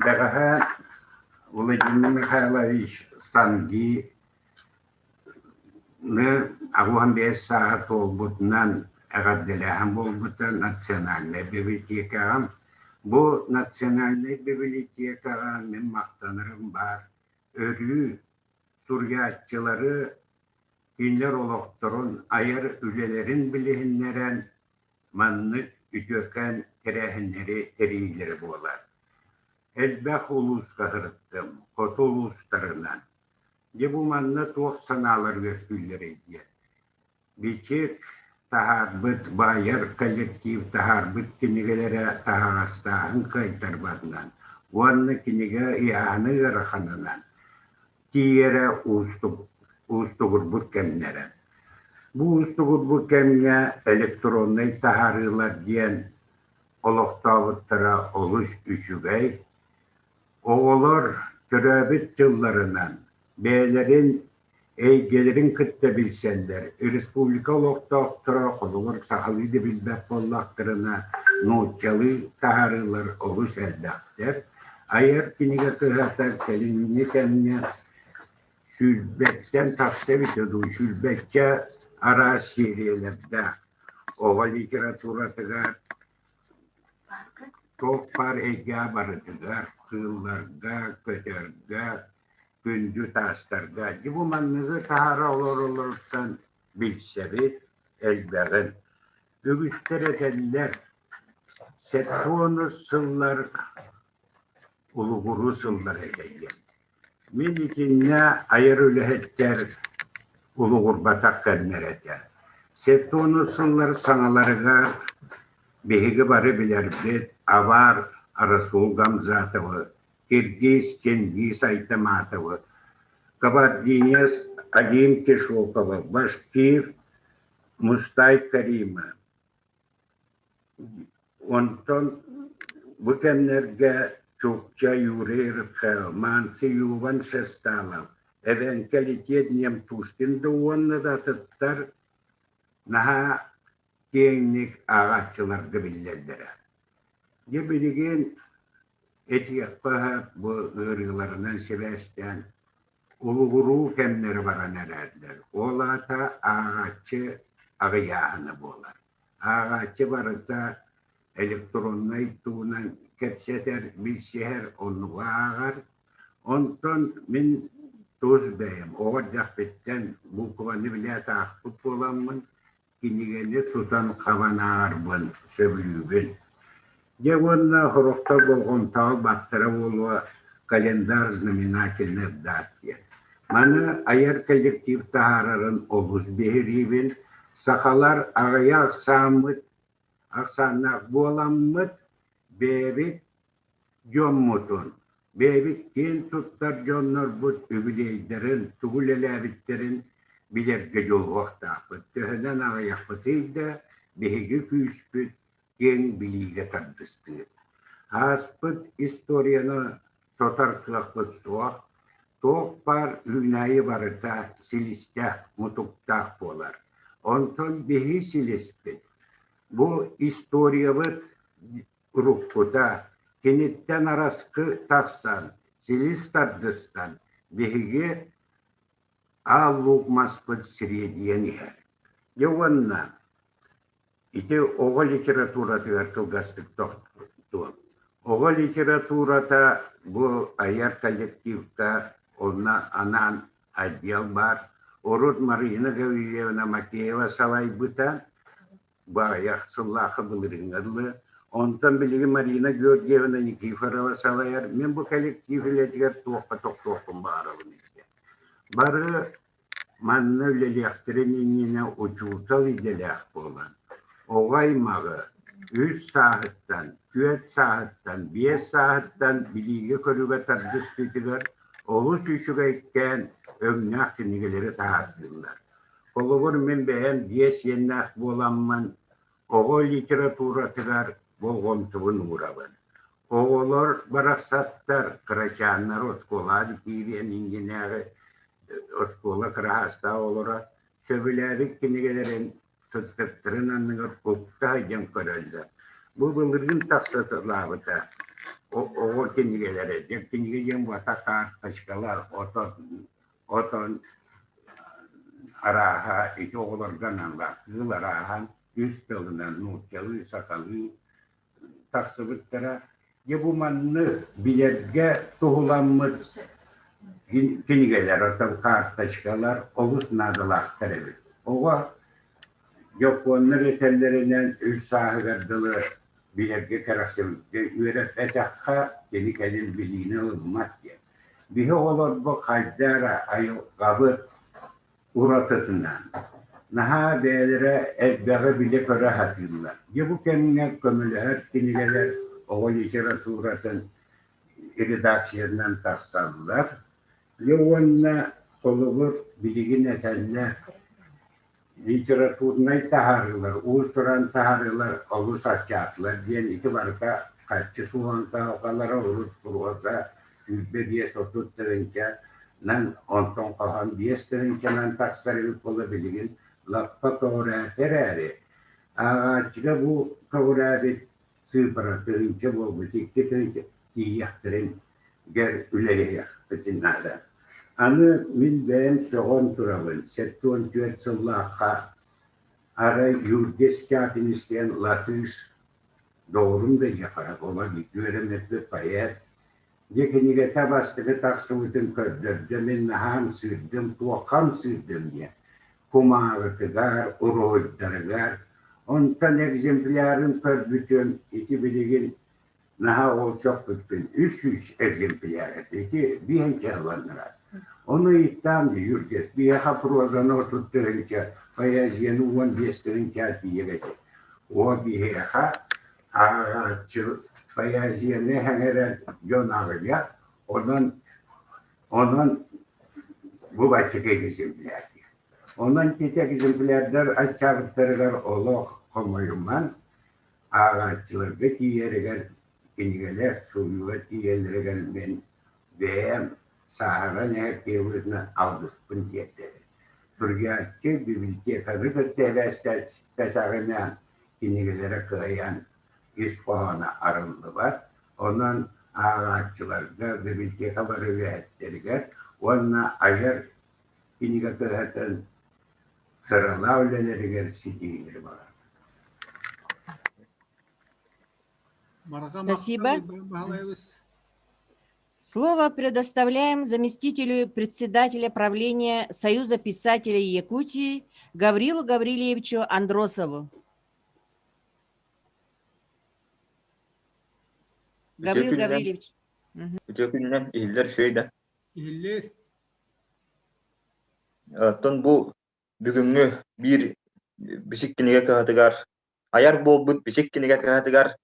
Бэҕэһээ Владимир Михайлович Санги 85 сааһа туолбутунан эҕэрдэлээһин буолбута национальнай библиотекаҕа. Бу национальнай библиотекаҕа мин махтанарым баар өрүү суруйааччылары кинилэр олохторун, айар үлэлэрин билиһиннэрэн маннык үтүөкэн тэрээһиннэри тэрийиилэрэ буолар. Элбэх улууска сырыттым, хоту улуустарынан. Дьэ бу манна туох санаалар үөскүүллэрий диэн. Бичик таһаарбыт, баайар коллектив таһаарбыт кинигэлэрэ таһаҕастааһын кыайтарбатынан уонна кинигэ ыйааһына ыараханынан тиийэрэ уустук, уустугурбут кэмнэрэ. Бу уустугурбут кэмҥэ электроннай таһаарыылар диэн олохтообуттара олус үчүгэй, Оҕолор төрөөбүт тылларынан бэйэлэрин эйгэлэрин кытта билсэллэр. Республика олохтоохторо холобур сахалыы да билбэт буоллахтарына, нууччалыы таһаарыылар олус элбэхтэр. Айар кинигэ кыһата кэлиҥҥи кэмҥэ сүүрбэттэн тахса эбитэ дуу, сүүрбэччэ араас сиэрийэлэрдээх. Оҕо литературатыгар Туох баар эйгэҕэ барытыгар, кыылларга, көтөргө, күндү таастарга дьэ бу манныгы таһаара олороллоруттан билсэбит элбэҕин. Үгүстэр этэллэр, 70 сыллар улугуруу сыллар этэ диэн. Мин итиннэ айар үлэһиттэр улугурбатах кэмнэр этэ. 70 сыллар саҥаларыгар биһиги бары билэрбит авар Расул Гамзатовы, киргиз Чингиз Айтаматовы, кабардинец Алим Кишоковы, башкир Мустай Каримы, Онтон бу кэмнэргэ Чукча Юрий Рыбхаев, Манси Юван Шесталов, эбэҥки Литет Немтушкин да уонна да атыттар наһаа киэҥник ааҕааччыларга биллэллэрэ. Дьэ билигин этиэххэ сөп бу ыарыыларынан сибээстээн улугуруу кэмнэрэ баран эрэллэр. Ол аата ааҕааччы аҕыйааһына буолар. Ааҕааччы барыта электроннай тугунан кэпсэтэр, билсиһэр, оннугу ааҕар. Онтон мин тус бэйэм оҕо эрдэхпиттэн буукубаны билээт аахпыт буоламмын, кинигэни тутан хабан ааҕарбын сөбүлүүбүн. Дьэ уонна сорохтор болҕомтоҕо баттара буолуо календарь знаменательных дат диэн. Маны айар коллектив таһаарарын олус биһириибин. Сахалар аҕыйах ахсааммыт ахсааннаах буоламмыт, бэйэбит дьоммутун, бэйэбит киэн туттар дьоннорбут үбүлүөйдэрин, тугу үлэлээбиттэрин билэргэ дьулуһуохтаахпыт. Төһөнөн аҕыйахпытый да, биһиги күүспүт киэҥ билиигэ тардыстыыр. Ааспыт историяны сотор кыахпыт суох, туох баар үүнээйи барыта силистээх, мутуктаах буолар. Онтон биһи силиспит бу историябыт уруккута киниттэн араскы тахсан, силис тардыстан биһиги аал луук маспыт сириэдийэн иһэр. Дьэ уонна Ити оҕо литературатыгар кылгастык тохтуом. Оҕо литературата бу айар коллективка онно анаан отдел баар. Урут Марина Гаврильевна Макеева салайбыта, бу аҕыйах сыллаахха былырыыҥҥа дылы. Онтон билигин Марина Георгиевна Никифорова салайар. Мин бу коллектив үлэтигэр туохха тохтуохпун баҕарабын этэ. Бары Манна үлэлиэхтэрин иннинэ учуутал идэлээх буолан, оҕо аймаҕы үс сааһыттан, түөрт сааһыттан, биэс сааһыттан билиигэ-көрүүгэ тардыстыытыгар олус үчүгэйкээн өҥнөөх кинигэлэри таһаардыллар. Холобур, мин бэйэм биэс иэннээх буоламмын, оҕо литературатыгар болҕомтобун уурабын. Оҕолор барахсаттар, кырачааннар оскуолаҕа киириэн иннинээҕи оскуола кыраһаастаах оҕолоро сөбүлээбит кинигэлэрин сыттыктарын анныгар укта сылдьан көрөллөр. Бу былырыын тахсыталаабыта оҕо кинигэлэрэ. Дьэ кинигэ диэн буолбатах карточкалар, отон, отон арааһа ити оҕолорго аналлаах кыыл арааһа үс тылынан нууччалыы, сахалыы тахсыбыттара. Дьэ бу маннык билэргэ туһуламмыт кинигэлэр, оттон карточкалар олус наадалаахтар эбит. Оҕо дьоппуоннар этэллэринэн үс сааһыгар дылы билэргэ кэрэхсэбилгэ үөрэппэтэххэ кини кэлин билиини ылыммат диэн. Биһи оҕолорбут хайда эрэ айылҕабыт уратытынан наһаа бэйэлэрэ элбэҕи билэ-көрө сатыыллар. Дьэ бу кэмҥэ көмөлөһөр кинигэлэр оҕо литературатын редакциятынан тахсаллар. Дьэ уонна холобур билигин этэллэр литературнай таһаарыылар, уус-уран таһаарыылар олус аччаатылар диэн ити барыта харчы суоҕун кыһалҕалара урут проза 25-30 тыһыынчанан, онтон хоһоон 5 тыһыынчанан тахсар эбит буолла билигин лаппа көҕүрээтэ эрээри, ааҕааччыга бу көҕүрээбит сыыппара тыһыынча буолбут, 2 тыһыынча тиийиэхтэрин гэр үлэлэһиэхпитин наада. Аны мин бэйэм сөҕөн турабын, 74 сыллаахха арай Юргис Капинис диэн латыыс доҕорум да диэххэ оҕо үөрэммиппит поэт дьэ кинигэтэ бастакы тахсыбытын көрдөрдө мин наһаа ымсыырдым туохха ымсыырдым диэн кумааҕытыгар уруһуйдарыгар онтон экземплярын көрбүтүм ити билигин наһаа ол сөхпүппүн 300 экземпляр этэ ити биэнчэ ыланнара ону ыйыттаан Юргес биһиэхэ прозаны 30 тыһыынча поэзияны 15 тыһыынча тиийэр этэ Оо, биһиэхэ ааҕааччы поэзияны эҥэрэр дьон аҕыйах, онон онон бу баччака экземпляр диэн. Онон ити экземплярдар аччаабыттарыгар олох хомойуман, ааҕааччыларга тиийэригэр кинигэлэр суруйууга тиийэллэригэр мин бэйэм сааһыран иһэр киһи быһыытынан алгыспын тиэрдэбин. Суруйааччы библиотеканы кытта эбээстэспэтэҕинэ кинигэлэрэ кыайан ис хоһооно арыллыбат. Онон ааҕааччыларга, библиотека бары үлэһиттэригэр уонна айар кинигэ кыһатын сыралаах үлэлэригэр ситиһиилэри баҕарабын. Спасибо. Слово предоставляем заместителю председателя правления Союза писателей Якутии Гаврилу Гаврильевичу Андросову. Гаврил Гаврильевич. Үтүө күнүнэн иһиллэр үчүгэй да. Иһиллэр. Оттон бу бүгүҥҥү биир Бичик кинигэ кыһатыгар айар буолбут Бичик кинигэ кыһатыгар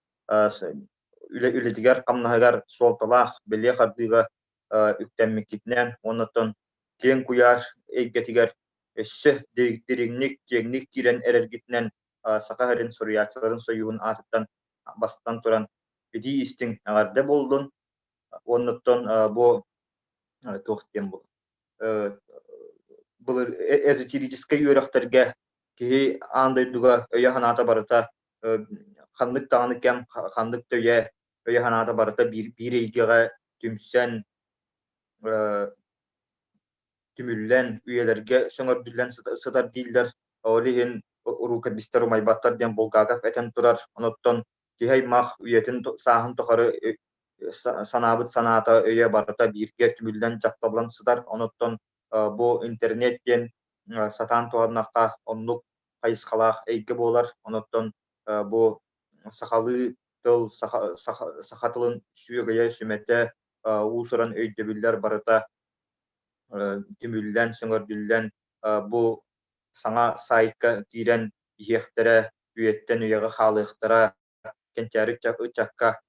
үлэтигэр-хамнаһыгар суолталаах бэлиэ хардыыга үктэммиккитинэн уонна киэҥ куйаар эйгэтигэр өссө дириҥник, киэҥник киирэн эрэргитинэн Саха сирин суруйааччыларын сойууһун аатыттан бастатан туран итии истиҥ эҕэрдэ буоллун. Уоннуттан бу туох диэн былыр эзотерическай үөрэхтэргэ киһи аан дойдуга өйө-санаата барыта ханнык даҕаны кэм, ханнык да үйэ өйө-санаата барыта биир, биир эйгэҕэ түмсэн, түмүллэн, үйэлэргэ сөҥөрдүллэн сытар дииллэр. Ол иһин урукабистар умайбаттар диэн Булгаков этэн турар. Онуттан киһи аймах үйэтин сааһын тухары санаабыт санаата өйө барыта бииргэ түмүллэн дьахталлан сытар. Онуттан бу интернет диэн сатаан туһаннахха оннук хайысхалаах эйгэ буолар. Онуттан бу сахалыы тыл, саха тылын сүөгэйэ, сүмэтэ, уус-уран өйдөбүллэр барыта түмүллэн, сөҥөрдүллэн бу саҥа сайтка киирэн иһиэхтэрэ, үйэттэн үйэҕэ хаалыахтара, кэнчээри ыччакка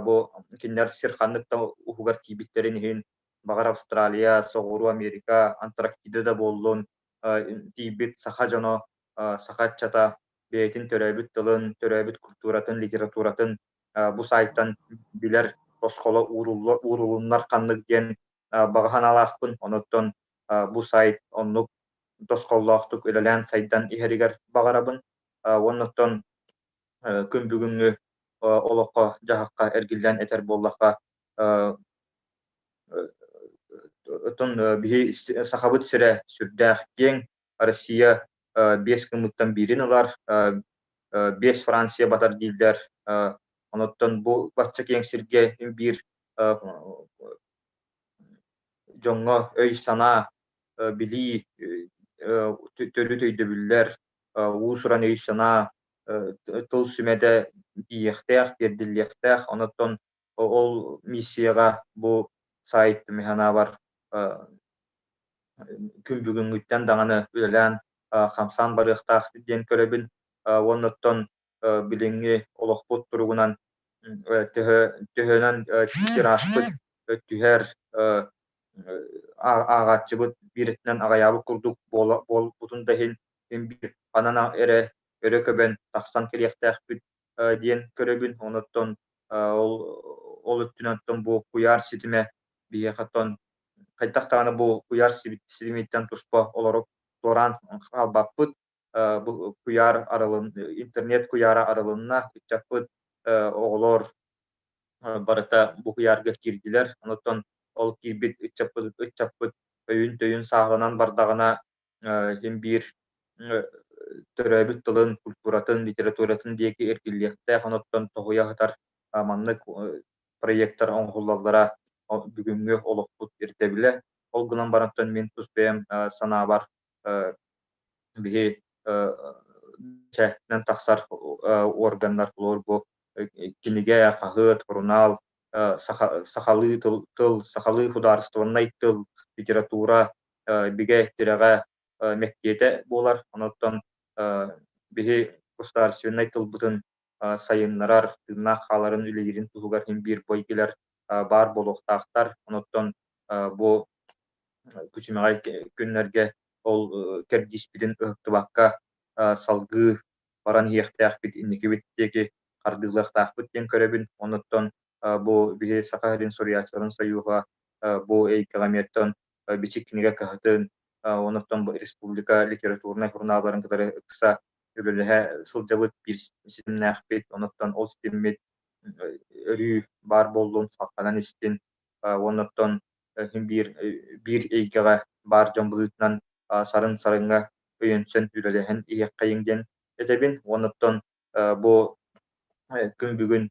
бу кинилэр сир ханнык да уһугар тиийбиттэрин иһин, баҕар Австралия, Соҕуруу Америка, Антарктида да буоллун, тиийбит саха дьоно, саха ыччата бэйэтин төрөөбүт тылын, төрөөбүт культуратын, литературатын бу сайтан билэр тосхоло уурулуннар ханнык диэн баҕа санаалаахпын. Онуттан бу сайт оннук тосхоллоохтук үлэлээн сайдан иһэригэр баҕарабын. Уоннуттан күн бүгүҥҥү олоххо-дьаһахха эргиллэн этэр буоллахха, оттон биһи Сахабыт сирэ сүрдээх киэҥ, Россия биэс гыммыттан биирин ылар, биэс Франция батар дииллэр. Онуттан бу бачча киэҥ сиргэ биир дьоҥҥо өй-санаа, билии, төрүт өйдөбүллэр, уус-уран өй-санаа, тыл сүмэтэ тиийиэхтээх, тиэрдиллиэхтээх. Онуттан ол миссияҕа бу сайт мин санаабар күн бүгүҥҥүттэн даҕаны үлэлээн хамсаан барыахтаах диэн көрөбүн. Уонна оттон билиҥҥи олохпут туругунан төһө төһөнөн тиражпыт түһэр ааҕааччыбыт биир өттүнэн аҕыйаабыт курдук буолбутун да иһин син биир ханан эрэ өрө көбөн тахсан кэлиэхтээхпит диэн көрөбүн. Онуттан ол ол өттүнэн оттон бу куйаар ситимэ биһиэхэ оттон хайдах даҕаны бу куйаар ситимиттэн туспа олоруп туораан хаалбаппыт. Бу куйаар арылын интернет куйаара арылынна, ыччаппыт оҕолор барыта бу куйаарга киирдилэр. Онуттан ол киирбит ыччаппыт ыччаппыт өйүн-төйүн сааһыланан бардаҕына син биир төрөөбүт тылын, культуратын, литературатын диэки эргиллиэхтээх, онуттан тоһуйа сытар маннык проектар оҥоһуллаллара бүгүҥҥү олохпут ирдэбилэ. Ол гынан барантан мин тус бэйэм санаабар биһи бэчээтинэн тахсар органнар холобур бу кинигэ, хаһыат, сурунаал, сахалыы тыл, сахалыы судаарыстыбаннай тыл, литература бигэ тирэҕэ мэктиэтэ буолар. Онуттан биһи государственнай тылбытын сайыннарар, тыыннаах хааларын үлэлиирин туһугар син биир бу эйгэлэр баар буолуохтаахтар. Онуттан бу күчүмэҕэй күннэргэ ол кэрдииспитин ыһыктыбакка салгыы баран иһиэхтээхпит, инникибит диэки хардыылыахтаахпыт диэн көрөбүн. Онуттан бу биһи Саха сирин суруйааччыларын сойууһа бу эйгэҕэ эмиэттэн Бичик кинигэ кыһатын, онуттан бу республика литературнай сурунаалларын кытары ыкса үлэлэһэ сылдьабыт, биир ситимнээхпит. Онуттан ол ситиммит өрүү баар буоллун, салҕанан истин. Уоннаттан син биир биир эйгэҕэ баар дьон быһыытынан сарын-сарыҥҥа өйөнсөн үлэлэһэн иһиэххэйиҥ диэн этэбин. Уоннаттан бу күн бүгүн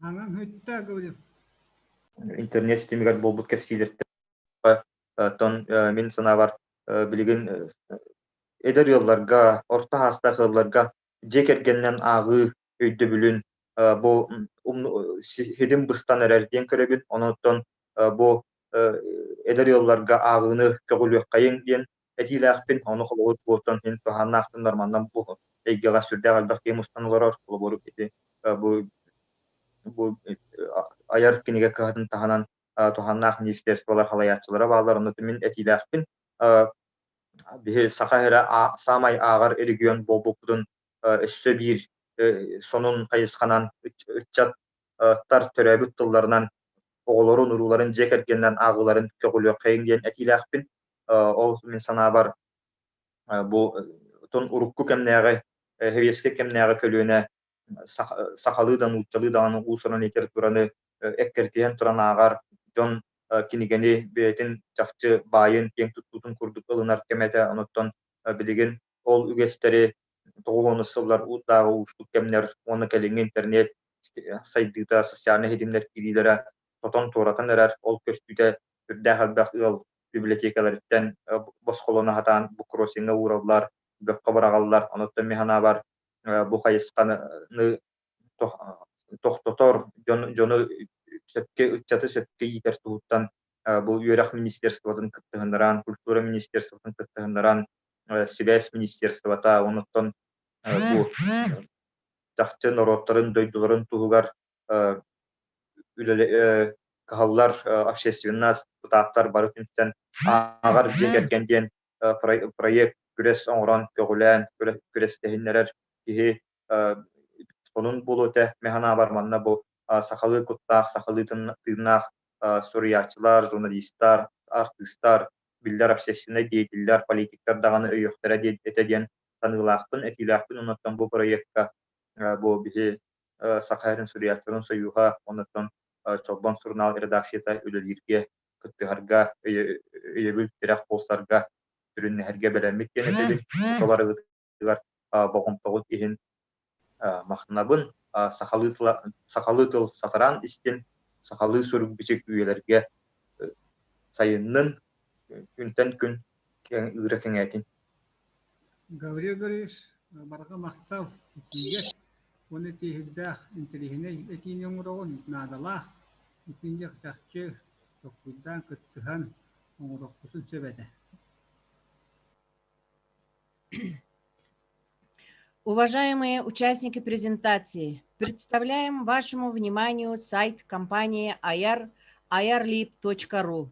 Аҥаҥ бүттэ, говорит. Интернет ситимигэр буолбут кэпсиилэртэн оттон мин санаабар билигин эдэр ыалларга, орто саастаах ыалларга дьиэ кэргэнинэн ааҕыы өйдөбүлүн бу ситим быстан эрэр диэн көрөбүн. Онон бу эдэр ыалларга ааҕыыны көҕүлүөххэйиҥ диэн этиилээхпин. Ону холобур буолтан иһин туһааннаах дьоннор манна бу эйгэҕэ сүрдээх элбэх киһи мустан олорор. Холобур ити бу бу айар кинигэ кыһатын таһынан туһааннаах министерстволар халайааччылара бааллар. Онно мин этиилээхпин. Биһи Саха сирэ саамай ааҕар регион буолбуппутун өссө биир сонун хайысханан ыччаттар төрөөбүт тылларынан оҕолорун, урууларын дьиэ кэргэнинэн ааҕыыларын көҕүлүөххэйиҥ диэн этиилээхпин. Ол мин санаабар бу тон урукку кэмнээҕи, сэбиэскэй кэмнээҕи көлүөнэ сахалыы да нууччалыы даҕаны уус-уран литератураны эккирэтиһэн туран ааҕар дьон кинигэни бэйэтин чахчы баайын, киэҥ туттуутун курдук ылынар кэмэ этэ. Онуттан билигин ол үгэстэри тоҕус сыллар уутааҕы уустук кэмнэр уонна кэлиҥҥи интернет сайдыыта, социальнай ситимнэр киириилэрэ сотон туоратан эрэр. Ол көстүүтэ сүрдээх элбэх ыал библиотекаларыттан босхолоно сатаан буккроссиҥҥа уураллар, бөххө быраҕаллар. Онуттан мин санаабар бу хайысханы тохтотор, дьону сөпкө, ыччаты сөпкө иитэр туһуттан бу үөрэх министерствотын кыттыһыннаран, культура министерствотын кыттыһыннаран, сибээс министерствота, онуттан бу чахчы норуоттарын, дойдуларын туһугар кыһаллар общественность, депутаттар бары түмсэн ааҕар дьиэ кэргэн диэн проект күрэс оҥорон көҕүлээн күрэстэһиннэрэр киһи сонун буолуо этэ. Мин санаабар манна бу сахалыы куттаах, сахалыы тыыннаах суруйааччылар, журналистар, артыыстар, биллэр общественнай деятеллэр, политиктар даҕаны өйүөхтэрэ этэ диэн саныылаахпын, этиилээхпин. Оннуттан бу проекка бу биһи Саха сирин суруйааччыларын сойууһа, оннуттан Чолбон сурунаал редакцията үлэлииргэ, кыттыһарга, өйөбүл тирэх буолсарга, сүрүннэһэргэ бэлэммит диэн этэбин. Барыгытыгар болҕомтоҕут иһин махтанабын. Сахалыы тыл сатараан истин, сахалыы сурук-бичик үйэлэргэ сайыннын, күнтэн күн ыыра кэҥээтин. Гаврил Григорьевич, барҕа махтал итиигэ уонна тииһирдээх интэриэһинэй этиини оҥороҕун наадалаах итинник чахчы толкуйдаан кыттыһан оҥоруохпутун сөп этэ. Уважаемые участники презентации, представляем вашему вниманию сайт компании ayar ayarlib.ru.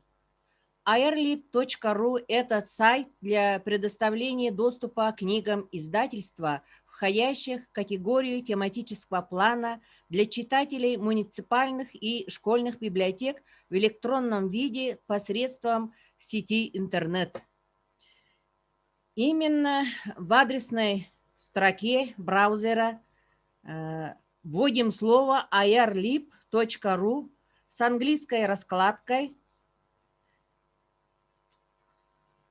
ayarlib.ru – это сайт для предоставления доступа к книгам издательства, входящих в категорию тематического плана для читателей муниципальных и школьных библиотек в электронном виде посредством сети интернет. Именно в адресной строке браузера вводим слово ayarlib.ru с английской раскладкой.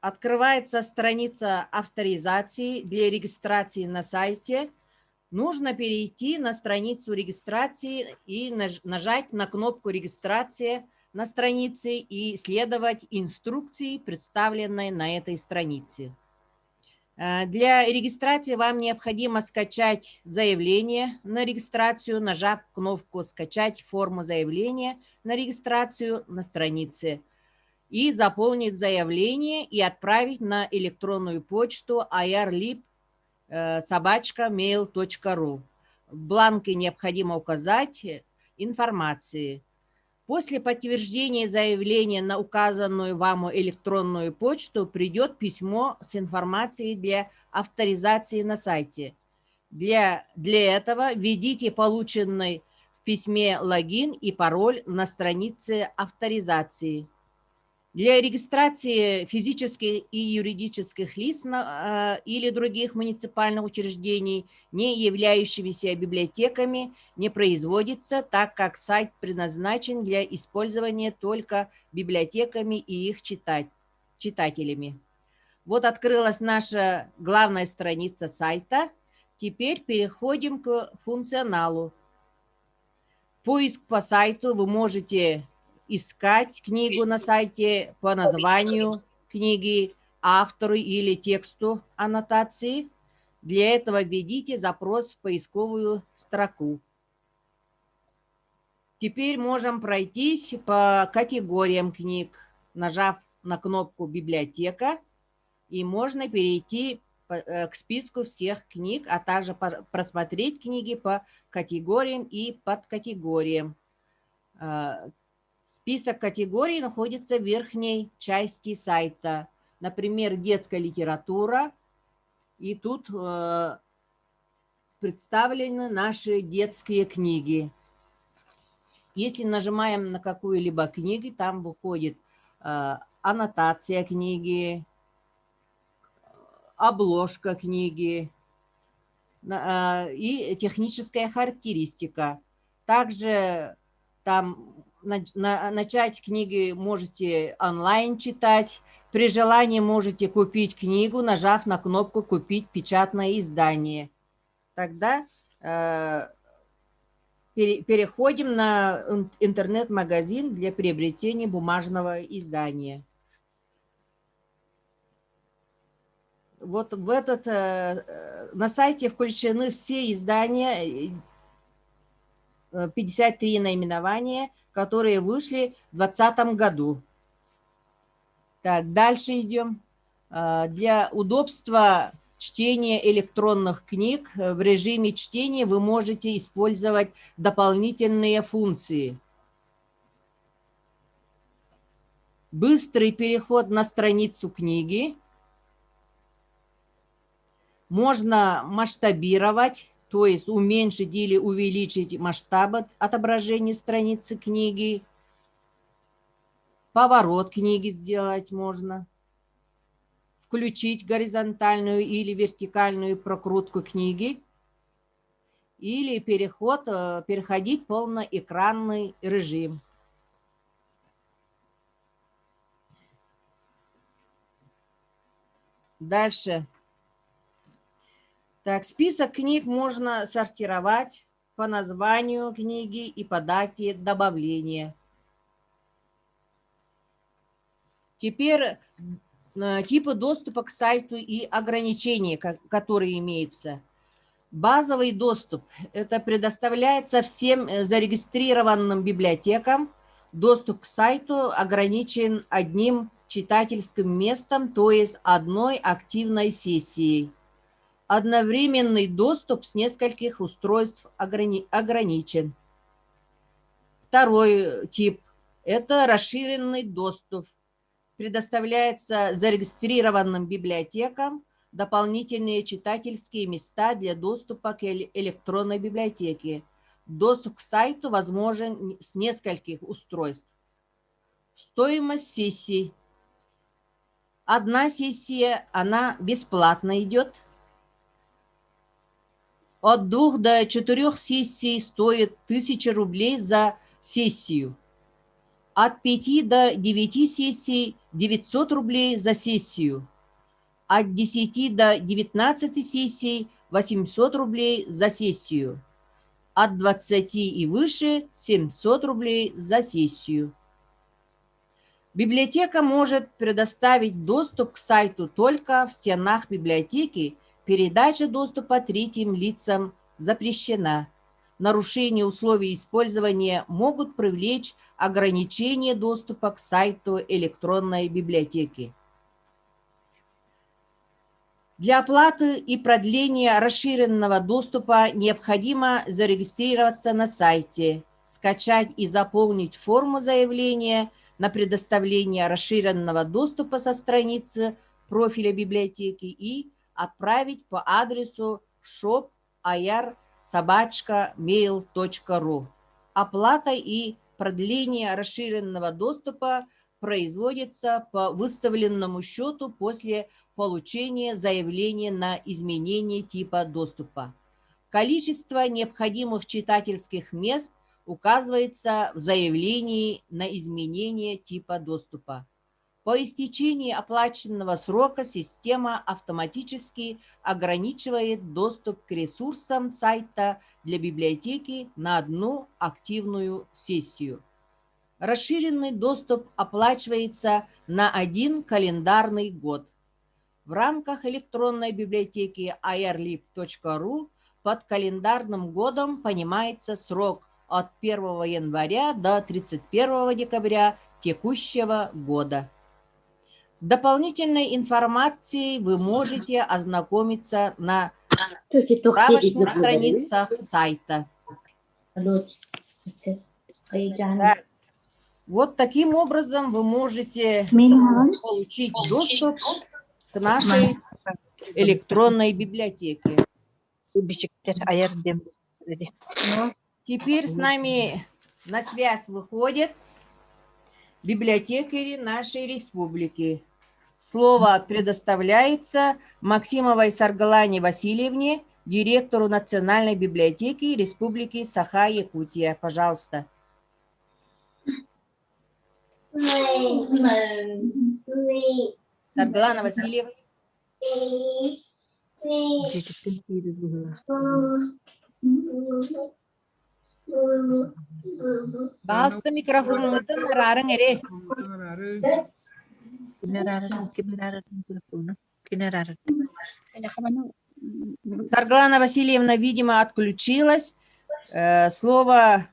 Открывается страница авторизации для регистрации на сайте. Нужно перейти на страницу регистрации и нажать на кнопку «Регистрация» на странице и следовать инструкции, представленной на этой странице. Для регистрации вам необходимо скачать заявление на регистрацию, нажав кнопку «Скачать форму заявления на регистрацию» на странице и заполнить заявление и отправить на электронную почту ayarlib собачка mail.ru. В бланке необходимо указать информации. После подтверждения заявления на указанную вам электронную почту придет письмо с информацией для авторизации на сайте. Для этого введите полученный в письме логин и пароль на странице авторизации. Для регистрации физических и юридических лиц или других муниципальных учреждений, не являющимися библиотеками, не производится, так как сайт предназначен для использования только библиотеками и их читателями. Вот открылась наша главная страница сайта. Теперь переходим к функционалу. Поиск по сайту вы можете искать книгу на сайте по названию книги, автору или тексту аннотации. Для этого введите запрос в поисковую строку. Теперь можем пройтись по категориям книг, нажав на кнопку «Библиотека», и можно перейти к списку всех книг, а также просмотреть книги по категориям и подкатегориям. Список категорий находится в верхней части сайта. Например, детская литература. И тут представлены наши детские книги. Если нажимаем на какую-либо книгу, там выходит аннотация книги, обложка книги и техническая характеристика. Также там начать книги можете онлайн читать. При желании можете купить книгу, нажав на кнопку «Купить печатное издание». Тогда переходим на интернет-магазин для приобретения бумажного издания. Вот в этот, на сайте включены все издания, 53 наименования, которые вышли в 2020 году. Так, дальше идем. Для удобства чтения электронных книг в режиме чтения вы можете использовать дополнительные функции. Быстрый переход на страницу книги. Можно масштабировать, то есть уменьшить или увеличить масштаб отображения страницы книги. Поворот книги сделать можно. Включить горизонтальную или вертикальную прокрутку книги. Или переходить в полноэкранный режим. Дальше. Так, список книг можно сортировать по названию книги и по дате добавления. Теперь типы доступа к сайту и ограничения, которые имеются. Базовый доступ – это предоставляется всем зарегистрированным библиотекам. Доступ к сайту ограничен одним читательским местом, то есть одной активной сессией. Одновременный доступ с нескольких устройств ограничен. Второй тип – это расширенный доступ. Предоставляется зарегистрированным библиотекам дополнительные читательские места для доступа к электронной библиотеке. Доступ к сайту возможен с нескольких устройств. Стоимость сессий. Одна сессия, она бесплатно идет. От 2 до 4 сессий стоит 1000 рублей за сессию. От 5 до 9 сессий 900 рублей за сессию. От 10 до 19 сессий 800 рублей за сессию. От 20 и выше 700 рублей за сессию. Библиотека может предоставить доступ к сайту только в стенах библиотеки. Передача доступа третьим лицам запрещена. Нарушение условий использования могут привлечь ограничение доступа к сайту электронной библиотеки. Для оплаты и продления расширенного доступа необходимо зарегистрироваться на сайте, скачать и заполнить форму заявления на предоставление расширенного доступа со страницы профиля библиотеки и отправить по адресу shop.ayar@mail.ru. Оплата и продление расширенного доступа производится по выставленному счету после получения заявления на изменение типа доступа. Количество необходимых читательских мест указывается в заявлении на изменение типа доступа. По истечении оплаченного срока система автоматически ограничивает доступ к ресурсам сайта для библиотеки на одну активную сессию. Расширенный доступ оплачивается на один календарный год. В рамках электронной библиотеки ayarlib.ru под календарным годом понимается срок от 1 января до 31 декабря текущего года. С дополнительной информацией вы можете ознакомиться на справочных страницах сайта. Так, вот таким образом вы можете получить доступ к нашей электронной библиотеке. Теперь с нами на связь выходит библиотекари нашей республики. Слово предоставляется Максимовой Саргалане Васильевне, директору Национальной библиотеки Республики Саха-Якутия. Пожалуйста. Саргалана Васильевна. Баалста микрофонуттан араарыҥ эрэ. Саргалана Васильевна, видимо, отключилась. Слово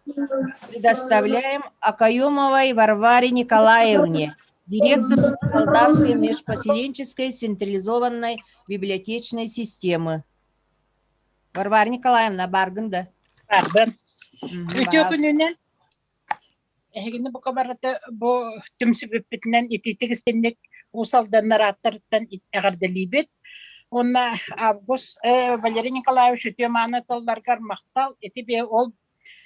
предоставляем Акаемовой Варваре Николаевне, директору Молдавской межпоселенческой централизованной библиотечной системы. Варвара Николаевна, бааргын да? Баарбын. Үтүө күнүнэн эһигини бука барыта бу түмсүбүппүтүнэн итиитик истинник Уус Алданнар ааттарыттан эҕэрдэлиибит. Уонна Август Валерий Николаевич үтүө мааны тылларгар махтал. Ити бе ол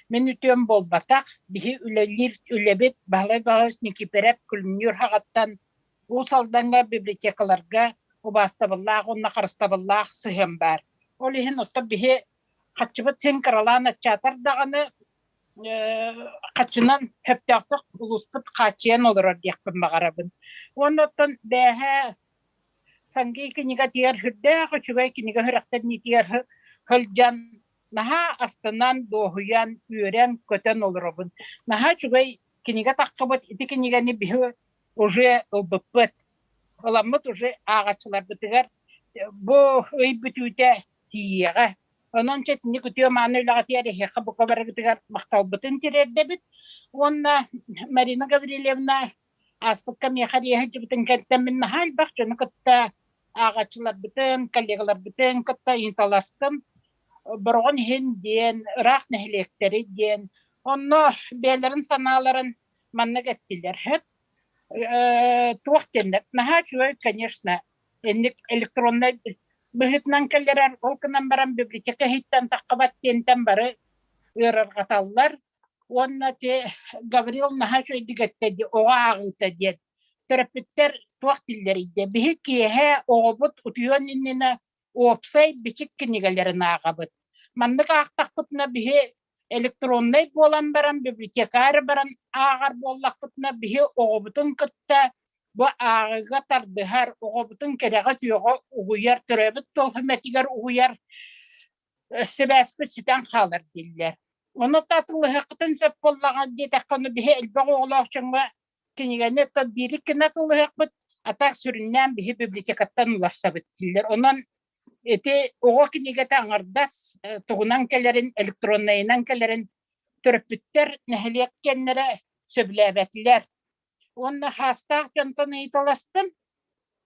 мин үтүөм буолбатах. Биһи үлэлиир үлэбит Баһылай Баһылаевич Никиперэп Күлүмнүүр хаҕаттан Уус Алдаҥҥа библиотекаларга убаастабыллаах уонна харыстабыллаах сыһыан баар. Ол иһин оттон биһи хаччыбыт син кыралаан аччаатар даҕаны хаччынан сөптөөхтүк улууспут хааччыйан олорор диэхпин баҕарабын. Уонна оттон бээһээ Сангей кинигэтигэр сүрдээх үчүгэй кинигэ сүрэхтэниитигэр сылдьан наһаа астынан, дуоһуйан, үөрэн-көтөн олоробун. Наһаа үчүгэй кинигэ таххыбыт, ити кинигэни биһи уже ылбыппыт. Ыламмыт уже ааҕааччыларбытыгар бу ый бүтүүтэ тиийиэҕэ. Онон чэ итинник үтүө мааны үлэҕитигэр эһиэхэ бука барыгытыгар махталбытын тириэрдэбит. Уонна Марина Гаврильевна ааспыкка миэхэ эрийэ сылдьыбытын кэнниттэн мин наһаа элбэх дьону кытта ааҕааччыларбытын, коллегаларбытын кытта ыйыталастым. Бороҕон иһин диэн, ыраах нэһилиэктэри диэн. Онно бэйэлэрин санааларын маннык эттилэр. Туох диэннэр, наһаа үчүгэй, конечно, инник электроннай быһыытынан кэллэрэр, ол гынан баран библиотека иһиттэн таххыбат диэнтэн бары ыарырҕаталлар. Уонна ти Гаврил наһаа үчүгэйдик эттэ дии, оҕо ааҕыыта диэн. Төрөппүттэр туох дииллэрий диэ, биһи киэһэ оҕобут утуйуон иннинэ уопсай бичик кинигэлэрин ааҕабыт. Маннык аахтахпытына биһи электроннай буолан баран библиотекарь баран ааҕар буоллахпытына биһи оҕобутун кытта бу ааҕыыга тардыһар, оҕобутун кэрэҕэ-үтүөҕэ угуйар, төрөөбүт тыл сүмэтигэр угуйар сибээспит сүтэн хаалар дииллэр. Ону татылыһыаххытын сөп буоллаҕа диэтэххэ, ону биһи элбэх оҕолоох дьоҥҥо кинигэни оттон биири гына тылыһыахпыт, а так сүрүннээн биһи библиотекаттан уларсабыт дииллэр. Онон ити оҕо кинигэтэ аҥардас тугунан кэлэрин, электроннайынан кэлэрин төрөппүттэр, нэһилиэк киэннэрэ сөбүлээбэтилэр. Уонна хаастаах дьонтон ыйыталастым.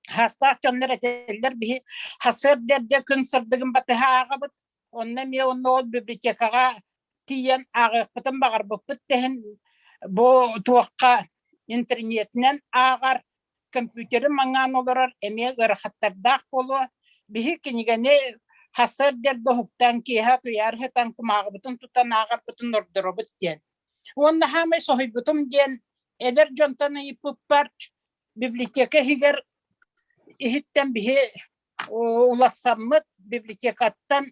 Хаастаах дьоннор этэллэр биһи хасыар дэрдэ күн сырдыгын батыһа ааҕабыт. Онно эмиэ онно ол библиотекаҕа тиийэн ааҕыахпытын баҕарбыппыт да иһин бу туохха интернетинэн ааҕар компьютеры маҥаан олорор эмиэ ыарахаттардаах буолуо. Биһи кинигэни хасыар уһуктаан киэһэ утуйаары сытан кумааҕыбытын тутан ааҕарбытын ордоробут диэн. Уонна саамай соһуйбутум диэн эдэр дьонтон ыйыппыппар библиотека иһигэр иһиттэн биһи улассаммыт библиотекаттан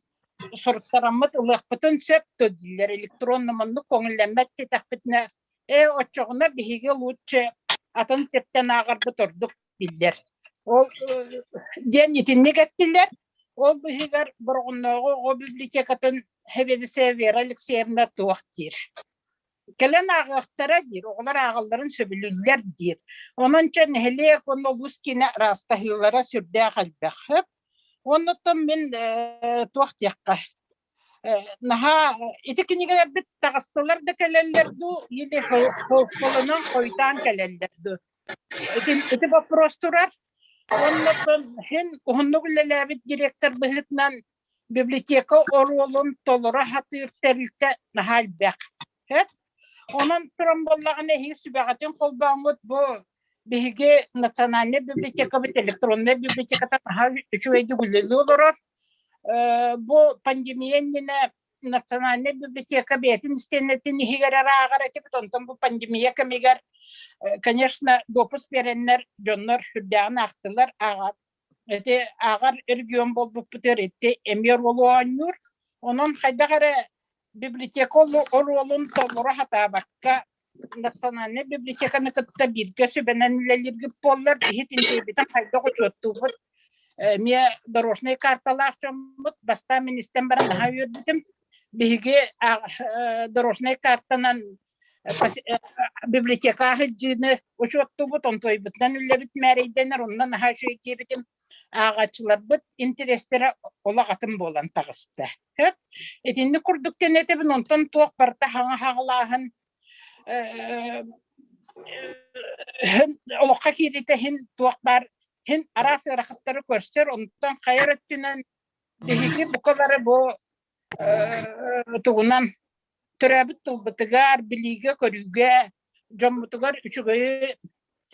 суруттараммыт ылыахпытын сөп дуо дииллэр электронно маннык көҥүллэммэт диэтэхпитинэ ээ оччоҕуна биһиги лучше атын сиртэн ааҕарбыт ордук дииллэр ол диэн итинник эттилэр ол быһыгар Бороҕоннооҕу оҕо библиотекатын сэбиэдиссэйэ Вера Алексеевна туох диир Кэлэн ааҕыахтара диир, оҕолор ааҕалларын сөбүлүүллэр диир. Онон чэ нэһилиэк уонна улуус киинэ араастаһыылара сүрдээх элбэх. Оннуттан мин туох диэххэ. Наһаа ити кинигэлэрбит таҕыстылар да кэлэллэр дуу или холколонон хойутаан кэлэллэр дуу? Ити, ити вопрос турар. Уонна иһин уһуннук үлэлээбит директор быһыытынан библиотека оруолун толоро сатыыр тэрилтэ наһаа элбэх. Онон туран буоллаҕына эһиги сүбэҕитин холбооҥҥут бу биһиги национальнай библиотекабыт электроннай библиотеката наһаа үчүгэйдик үлэлии олорор. Бу пандемия иннинэ национальнай библиотека бэйэтин истиэнэтин иһигэр эрэ ааҕар этибит, онтон бу пандемия кэмигэр, конечно, допуск биэрэннэр дьоннор сүрдээҕин аахтылар, ааҕар ити ааҕар регион буолбуппутугар ити эмиэ оруолу оонньуур. Онон хайдах эрэ библиотека оруолун толоро сатаабакка национальнай библиотеканы кытта бииргэ сүбэнэн үлэлииргит буоллар, иһит-интиэбитин хайдах учуоттуубут? Эмиэ дорожнай карталаах дьоммут, бастаан мин истэн баран наһаа үөрбүтүм. Биһиги дорожнай картанан библиотека сылдьыыны учуоттуубут, онтуойбутунан үлэбит мээрэйдэнэр, онно наһаа үчүгэй диэбитим. Ааҕааччыларбыт интэриэстэрэ олох атын буолан таҕыста. Сөп. Итинник курдук тэнэтэбин, онтон туох барыта хаҥа хаҕылааһын олоххо киириитэ иһин туох баар иһин араас ыарахаттары көрсөр, онтон хайар өттүнэн биһиги бука бары бу тугунан төрөөбүт тылбытыгар, билиигэ-көрүүгэ, дьоммутугар үчүгэйи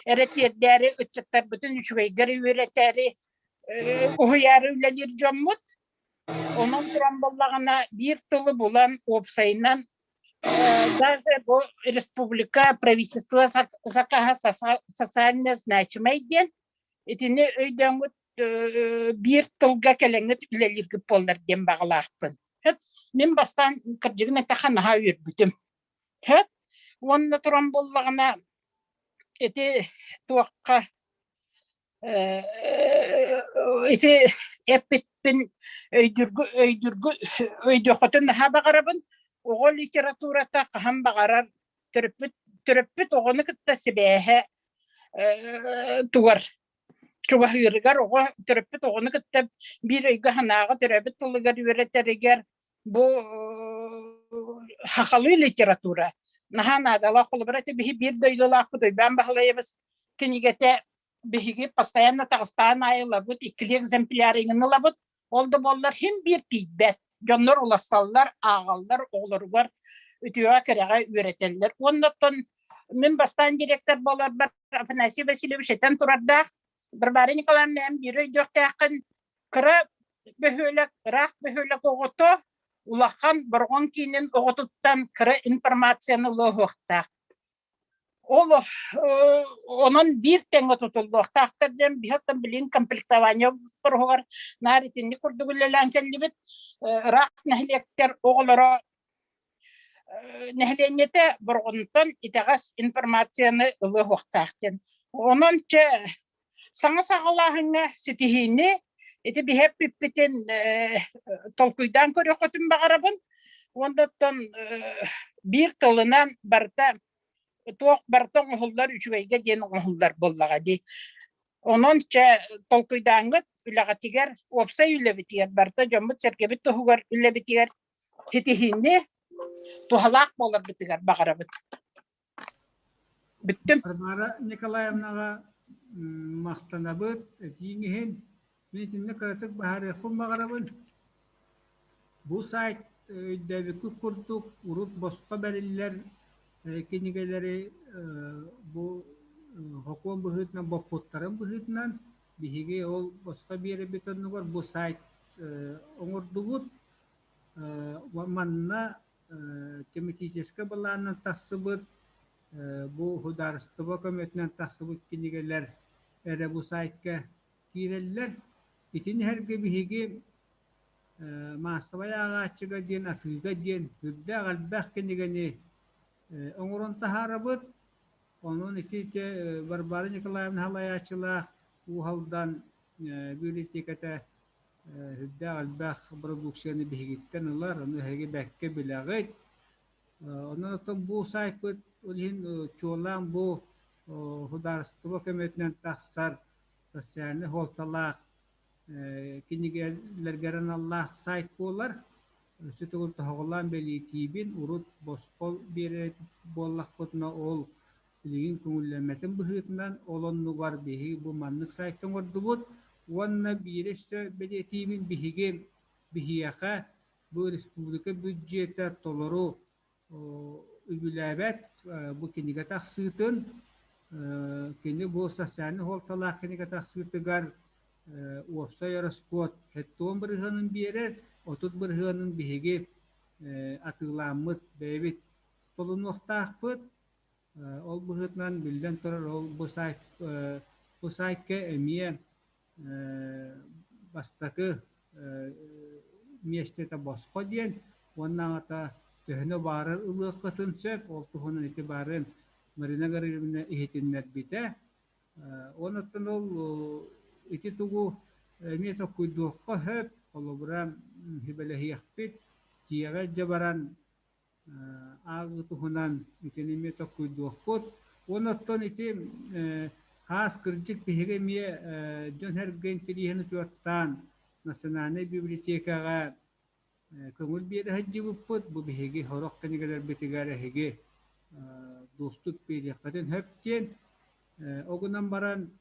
эрэ тиэрдээри, ыччаттарбытын үчүгэйгэ эрэ үөрэтээри уһуйаары үлэлиир дьоммут. Онон туран буоллаҕына биир тылы булан уопсайынан даже бу республика правительство заказа социально значимай диэн итини өйдөөҥҥүт биир тылга кэлэҥҥит үлэлииргит буоллар диэн баҕалаахпын. Мин бастаан кырдьыгын эттэххэ наһаа үөрбүтүм. Сөп. Уонна туран буоллаҕына ити туохха ити эппиппин өйдүргү өйдүргү өйдүөххүтүн наһаа баҕарабын. Оҕо литературата хаһан баҕарар төрөппүт төрөппүт оҕону кытта сибээһэ тугар чугаһыырыгар оҕо төрөппүт оҕону кытта биир өйгө-санааҕа төрөөбүт тылыгар үөрэтэригэр бу сахалыы литература наһаа наадалаах. Холобура, ити биһи биир дойдулаахпыт Уйбаан Баһылайабыс кинигэтэ биһиги постоянно таҕыстаан аайы ылабыт, иккилии экземпляр иҥин ылабыт. Ол да буоллар син биир тиийбэт. Дьоннор улассаллар, ааҕаллар, оҕолоругар үтүөҕэ-кэрэҕэ үөрэтэллэр. Уонна оттон мин бастаан директор буоларбар Афанасий Васильевич этэн турардаах, Варвара Николаевна, эн биир өйдүөхтээххин, кыра бөһүөлэк, ыраах бөһүөлэк оҕото улахан Бороҕон киинин оҕотуттан кыра информацияны ылыахтаах. Ол онон биир тэҥҥэ тутуллуохтаахтар диэн биһиэттэн билигин комплектование боппуруоһугар наар итинник курдук үлэлээн кэллибит. Ыраах нэһилиэктэр оҕолоро нэһилиэнньэтэ Бороҕонтон итэҕэс информацияны ылыахтаах диэн. Онон чэ саҥа саҕалааһыҥҥа ситиһиини ити биһи эппиппитин толкуйдаан көрүөххүтүн баҕарабын. Уонна оттон биир тылынан барыта туох барыта оҥоһуллар үчүгэйгэ диэн оҥоһуллар буоллаҕа дии. Онон чэ толкуйдааҥҥыт үлэҕитигэр, уопсай үлэбитигэр, барыта дьоммут-сэргэбит туһугар үлэбитигэр ситиһиини туһалаах буоларбытыгар баҕарабыт. Бүттүм. Варвара Николаевнаҕа махтанабыт этииҥ иһин. Мин итиннэ кыратык быһаарыахпын баҕарабын. Бу сайт өйдөөбүккүт курдук урут босхо бэриллэр кинигэлэри бу сокуон быһыытынан боппуттарын быһыытынан биһиги ол босхо биэрэрбит оннугар бу сайт оҥордубут. Манна тематическай былаанынан тахсыбыт бу судаарыстыба көмөтүнэн тахсыбыт кинигэлэр эрэ бу сайтка киирэллэр. Итини сэргэ биһиги маассабай ааҕааччыга диэн атыыга диэн сүрдээх элбэх кинигэни оҥорон таһаарабыт. Онон ити Варвара Николаевна салайааччылаах Уус Алдан библиотеката Сүрдээх элбэх продукцияны биһигиттэн ылар, ону эһиги бэркэ билэҕит. Онон оттон бу сайтпыт ол иһин чуолаан бу судаарыстыба көмөтүнэн тахсар социальнай суолталаах кинигэлэргэ аналлаах сайт буолар. Өссө төгүл тоһоҕолоон бэлиэтиибин, урут босхо биэрэр буоллахпытына, ол билигин көҥүллэммэтин быһыытынан, ол оннугар биһиги бу маннык сайт оҥордубут. Уонна биири өссө бэлиэтиибин, биһиги биһиэхэ бу республика бюджета толору үбүлээбэт бу кинигэ тахсыытын, кини бу социальнай суолталаах кинигэ тахсыытыгар уопсай ороскуот 70 бырыһыанын биэрэр, 30 бырыһыанын биһиги атыылааммыт бэйэбит толунуохтаахпыт. Ол быһыытынан биллэн турар ол бу сайт бу сайтка эмиэ бастакы миэстэтэ босхо диэн уонна аҕата төһөнү баарар ылыаххытын сөп, ол туһунан ити баарын Марина Гаврильевна иһитиннэрбитэ. Онон ол ити тугу эмиэ толкуйдуохха сөп, холобура сүбэлэһиэхпит, дьиэҕэ илдьэ баран ааҕыы туһунан итини эмиэ толкуйдуохпут. Уонна оттон ити хаас кырдьык биһиги эмиэ дьон-сэргэ интэриэһин учуоттаан Национальнай библиотекаҕа көҥүл биэрэ сылдьыбыппыт. Бу биһиги сорох кинигэлэрбитигэр эһиги доступ биэриэххитин сөп диэн. Ол гынан баран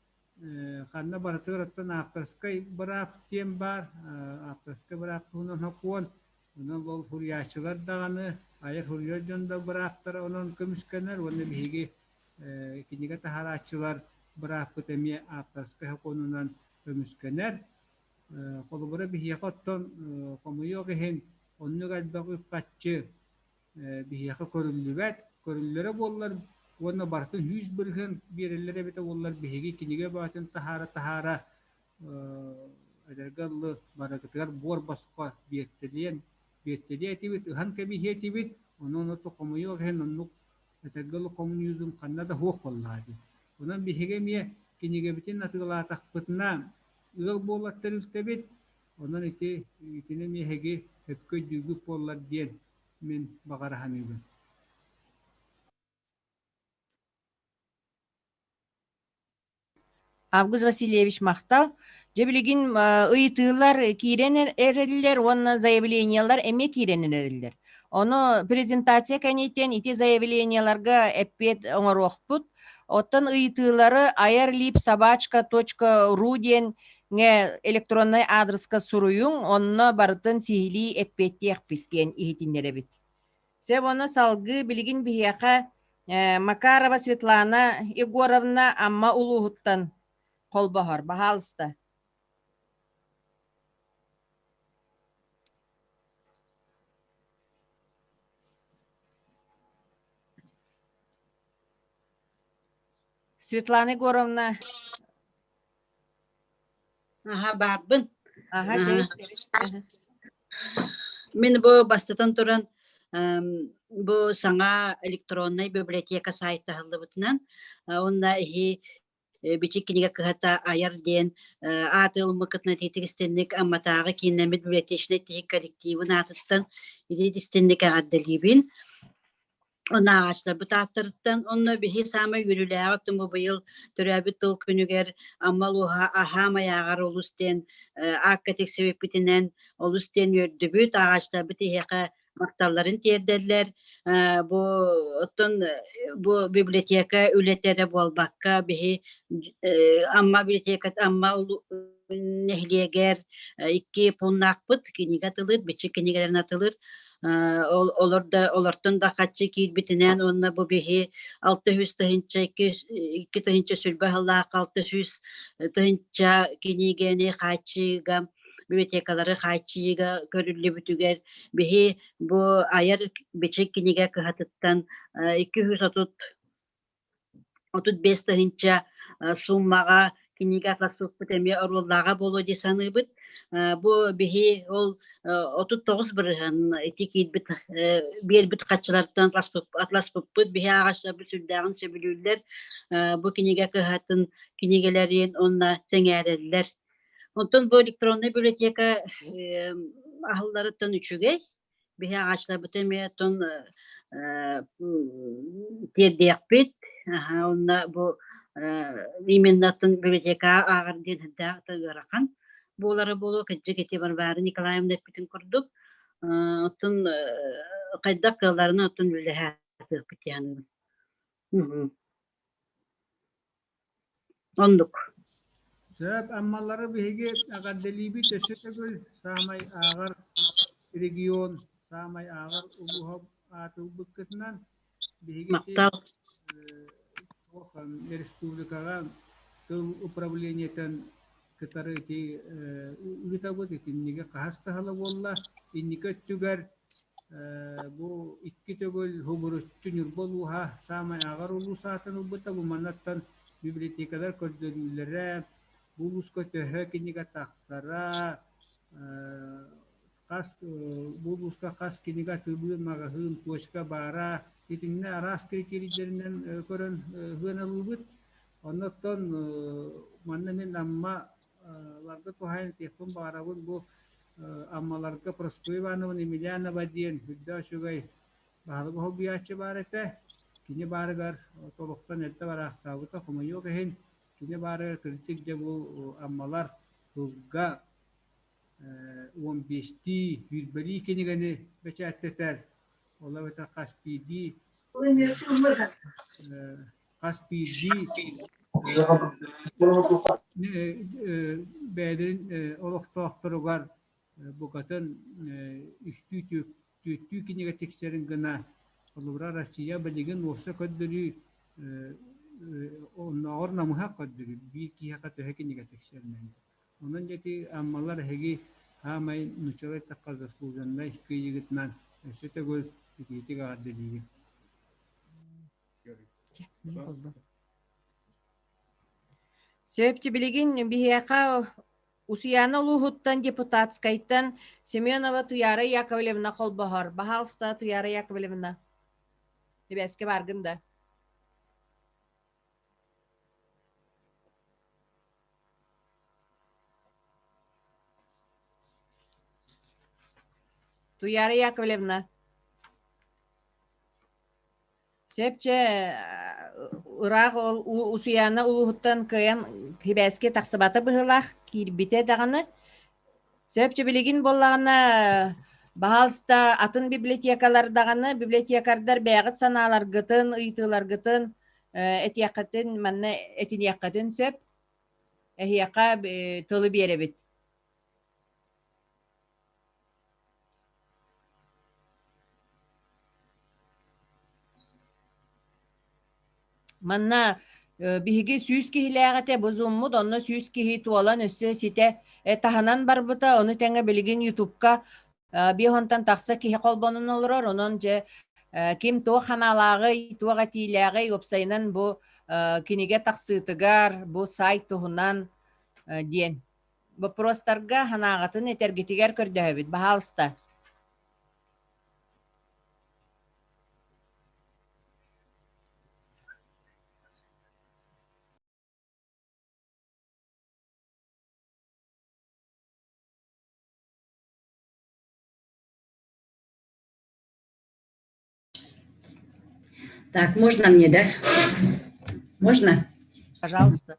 ханна барытыгар оттон авторскай быраап диэн баар. Авторскай быраап туһунан сокуон. Онон ол суруйааччылар даҕаны, айар суруйар дьон да бырааптара онон көмүскэнэр уонна биһиги кинигэ таһаарааччылар бырааппыт эмиэ ааптарскай сокуонунан көмүскэнэр. Холобура, биһиэхэ оттон хомойуох иһин оннук элбэх үп-харчы биһиэхэ көрүллүбэт. Көрүллэрэ буоллар уонна барытын 100% биэрэллэр эбитэ буоллар биһиги кинигэ баатын таһаара-таһаара эдэргэ дылы барыгытыгар буор босхо биэртэлиэн биэртэлиэ этибит, ыһан кэбиһиэ этибит, онон оту хомуйуох иһин оннук этэргэ дылы коммунизм ханна да суох буоллаҕа дии. Онон биһиги эмиэ кинигэбитин атыылаатахпытына ыал буолар тэрилтэбит, онон ити итини эмиэ эһиги сөпкө өйдүүргүт буоллар диэн мин баҕара саныыбын. Август Васильевич махтал. Дьэ билигин ыйытыылар киирэн эрэллэр уонна заявлениелар эмиэ киирэн эрэллэр. Ону презентация кэнниттэн ити заявлениеларга эппиэт оҥоруохпут. Оттон ыйытыылары ayarlipsobachka.ru диэн электроннай аадырыска суруйуҥ, онно барытын сиһилии эппиэттиэхпит диэн иһитиннэрэбит. Сөп уонна салгыы билигин биһиэхэ Макарова Светлана Егоровна Амма улууһуттан холбоһор. Баһаалыста. Светлана Егоровна. Аха, баарбын. Аха, дьэ истэбин. Мин бу бастатан туран бу саҥа электроннай библиотека сайтаһыллыбытынан уонна иһи Бичик кинигэ кыһата айар диэн ааты ылыммыккытынан итиитик истинник Амматааҕы кииннэммит библиотечнай тиһик коллективын аатыттан итиит истинник эҕэрдэлиибин. Ааҕааччыларбыт ааттарыттан онно биһи саамай үөрүүлээҕи оттон бу быйыл төрөөбүт тыл күнүгэр Амма улууһа Аһаам айааҕар олус диэн аакка тиксибиппитинэн олус диэн үөрдүбүт. Ааҕааччыларбыт эһиэхэ махталларын тиэрдэллэр. Бу оттон бу библиотека үлэтэ эрэ буолбакка биһи Амма библиотеката Амма нэһилиэгэр икки пууннаахпыт кинигэ атылыыр, бичик кинигэлэрин атылыыр. Ол олор да олортон да хаччы киирбитинэн уонна бу биһи 600 тыһыынча 2 тыһыынча сүлбэ сыллаах 600 тыһыынча кинигэни хааччыйыыга библиотекалары хааччыйыыга көрүллүбүтүгэр биһи бу айар бичик кинигэ кыһатыттан 230 35 тыһыынча сууммаҕа кинигэ атластыахпыт эмиэ оруоллааҕа буолуо дии саныыбыт. Бу биһи ол 39% ити киирбит биэрбит хаччылартан атласпыппыт биһи ааҕааччыларбыт сүрдээҕин сөбүлүүллэр. Бу кинигэ кыһатын кинигэлэрин уонна сэҥээрэллэр. Онтон бу электроннай библиотека аһылларыттан үчүгэй. Биһи ааҕааччыларбыт эмиэ оттон тиэрдиэхпит. Уонна бу именно оттон библиотекаҕа ааҕар диэн сүрдээх да ыарахан буолара буолуо. Кырдьык ити Варвара Николаевна эппитин курдук. Оттон хайдах кыалларынан оттон үлэлэһэ сатыахпыт дии саныыбын. Оннук. Сөп, Аммалары биһиги эҕэрдэлиибит өссө төгүл саамай ааҕар регион, саамай ааҕар улууһа аатырбыккытынан биһиги Махтал. туох республикаҕа тыл управлениетын кытары ити ыытабыт итинниги хаһыс таһыла буолла. Инники өттүгэр бу икки төгүл Хубуруччу Ньурба улууһа саамай ааҕар улуус аатын ылбыта. Бу маннаттан библиотекалар көрдөрүүлэрэ, бу улууска төһө кинигэ тахсара, хас бу улууска хас кинигэ атыылыыр маҕаһыын, точка баара итиннэ араас критерийдэринэн көрөн сыаналыыбыт. Оннуттан манна мин Амма ларга туһаайан этиэхпин баҕарабын бу Аммаларга Прасковья Ивановна Емельянова диэн үрдээх үчүгэй баһылык уһулбуйааччы баар этэ. Кини баарыгар толуктан эрдэ бараахтаабыта хомойуох иһин кини баарыгар кырдьык дьэ бу Аммалар тылга 15-тии, сүүрбэлии кинигэни бэчээттэтэр, ол эбэтэр хас биирдии хас биирдии бэйэлэрин олохтоохторугар букатын үстүү түөртүү кинигэ тиксэрин гына холобура Россия билигин уопса көрдөрүү оннооҕор намыһах көрдөрүү биир киһиэхэ төһө кинигэ тиксэринэн Онон дьэ ити Аммалар эһиги саамай нууччалыы эттэххэ заслуженнай кыайыыгытынан өссө төгүл итиитик эҕэрдэлиибин. Сөп билигин биһиэхэ Усуйаана улууһуттан депутатскайтан Семенова Туяра Яковлевна холбоһор. Баһаалыста, Туяра Яковлевна. Ибээскэ бааргын да? Туяра Яковлевна. Сөп чэ ыраах ол Усуйаана улууһуттан кыайан сибээскэ тахсыбата быһыылаах киирбитэ даҕаны. Сөп чэ билигин буоллаҕына баһаалыста атын библиотекалар даҕаны библиотекардар бэйэҕит санааларгытын, ыйытыыларгытын этиэххитин манна этиниэххитин сөп. Эһиэхэ тылы биэрэбит. Манна биһиги 100 киһилээх этэ бу зуммут, онно 100 киһи туолан өссө ситэ таһынан барбыта, ону тэҥэ билигин Ютубка 50-тан тахса киһи холбонон олорор, онон дьэ ким туох ханаалааҕый, туох этиилээҕий, уопсайынан бу кинигэ тахсыытыгар, бу сайт туһунан диэн Боппуруостарга санааҕытын этэргитигэр көрдөһөбүт, баһаалыста. Так, можно мне, да? Можно? Пожалуйста.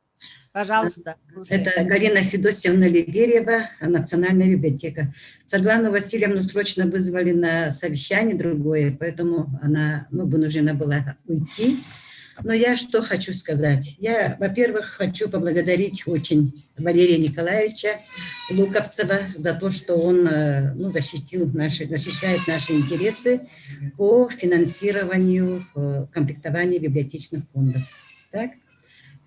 Пожалуйста, слушаю. Это Галина Федосьевна Леверьева, Национальная библиотека. Сарглану Васильевну срочно вызвали на совещание другое, поэтому она ну, вынуждена была уйти. Но я что хочу сказать? Я, во-первых, хочу поблагодарить очень Валерия Николаевича Луковцева за то, что он э, ну, защитил наши, защищает наши интересы по финансированию э, комплектования библиотечных фондов. Так?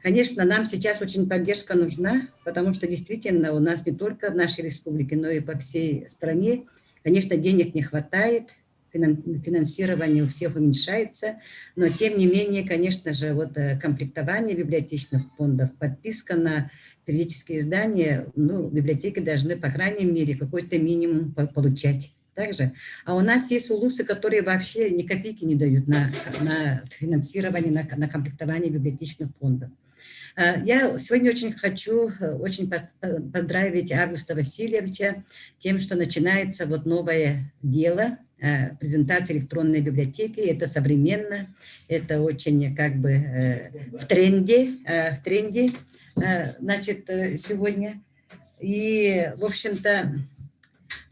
Конечно, нам сейчас очень поддержка нужна, потому что действительно у нас не только в нашей республике, но и по всей стране, конечно, денег не хватает, финансирование у всех уменьшается, но тем не менее, конечно же, вот э, комплектование библиотечных фондов, подписка на периодические издания, ну, библиотеки должны, по крайней мере, какой-то минимум получать. Также. А у нас есть улусы, которые вообще ни копейки не дают на, на финансирование, на, на комплектование библиотечных фондов. Э, я сегодня очень хочу э, очень поздравить Августа Васильевича тем, что начинается вот новое дело, э, презентация электронной библиотеки. Это современно, это очень как бы в тренде, в тренде, значит, сегодня. И, в общем-то,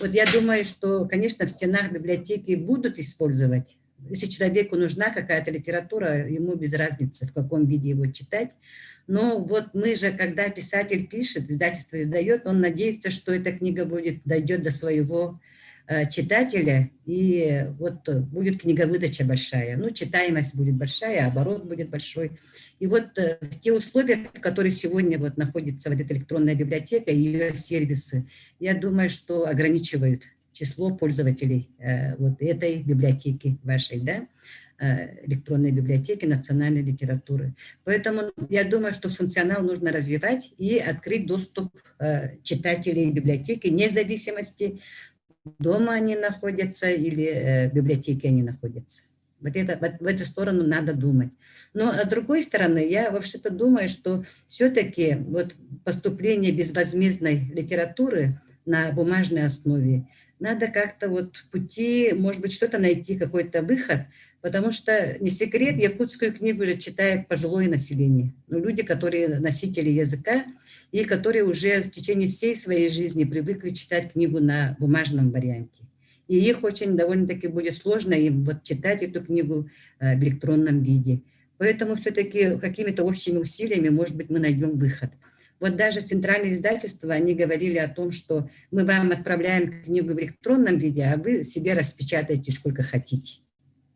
Вот я думаю, что, конечно, в стенах библиотеки будут использовать. Если человеку нужна какая-то литература, ему без разницы, в каком виде его читать. Но вот мы же, когда писатель пишет, издательство издает, он надеется, что эта книга будет, дойдет до своего читателя, и вот будет книговыдача большая. Ну, читаемость будет большая, оборот будет большой. И вот в те условия, в которых сегодня вот находится вот эта электронная библиотека и ее сервисы, я думаю, что ограничивают число пользователей вот этой библиотеки вашей, да, электронной библиотеки национальной литературы. Поэтому я думаю, что функционал нужно развивать и открыть доступ читателей библиотеки, вне зависимости, дома они находятся или в библиотеке они находятся. Вот, это, вот в эту сторону надо думать. Но а с другой стороны, я вообще-то думаю, что все-таки вот поступление безвозмездной литературы на бумажной основе, надо как-то вот пути, может быть, что-то найти, какой-то выход, потому что не секрет, якутскую книгу уже читает пожилое население, ну, люди, которые носители языка и которые уже в течение всей своей жизни привыкли читать книгу на бумажном варианте. И их очень довольно-таки будет сложно им вот читать эту книгу в электронном виде. Поэтому все-таки какими-то общими усилиями, может быть, мы найдем выход. Вот даже центральные издательства, они говорили о том, что мы вам отправляем книгу в электронном виде, а вы себе распечатаете сколько хотите.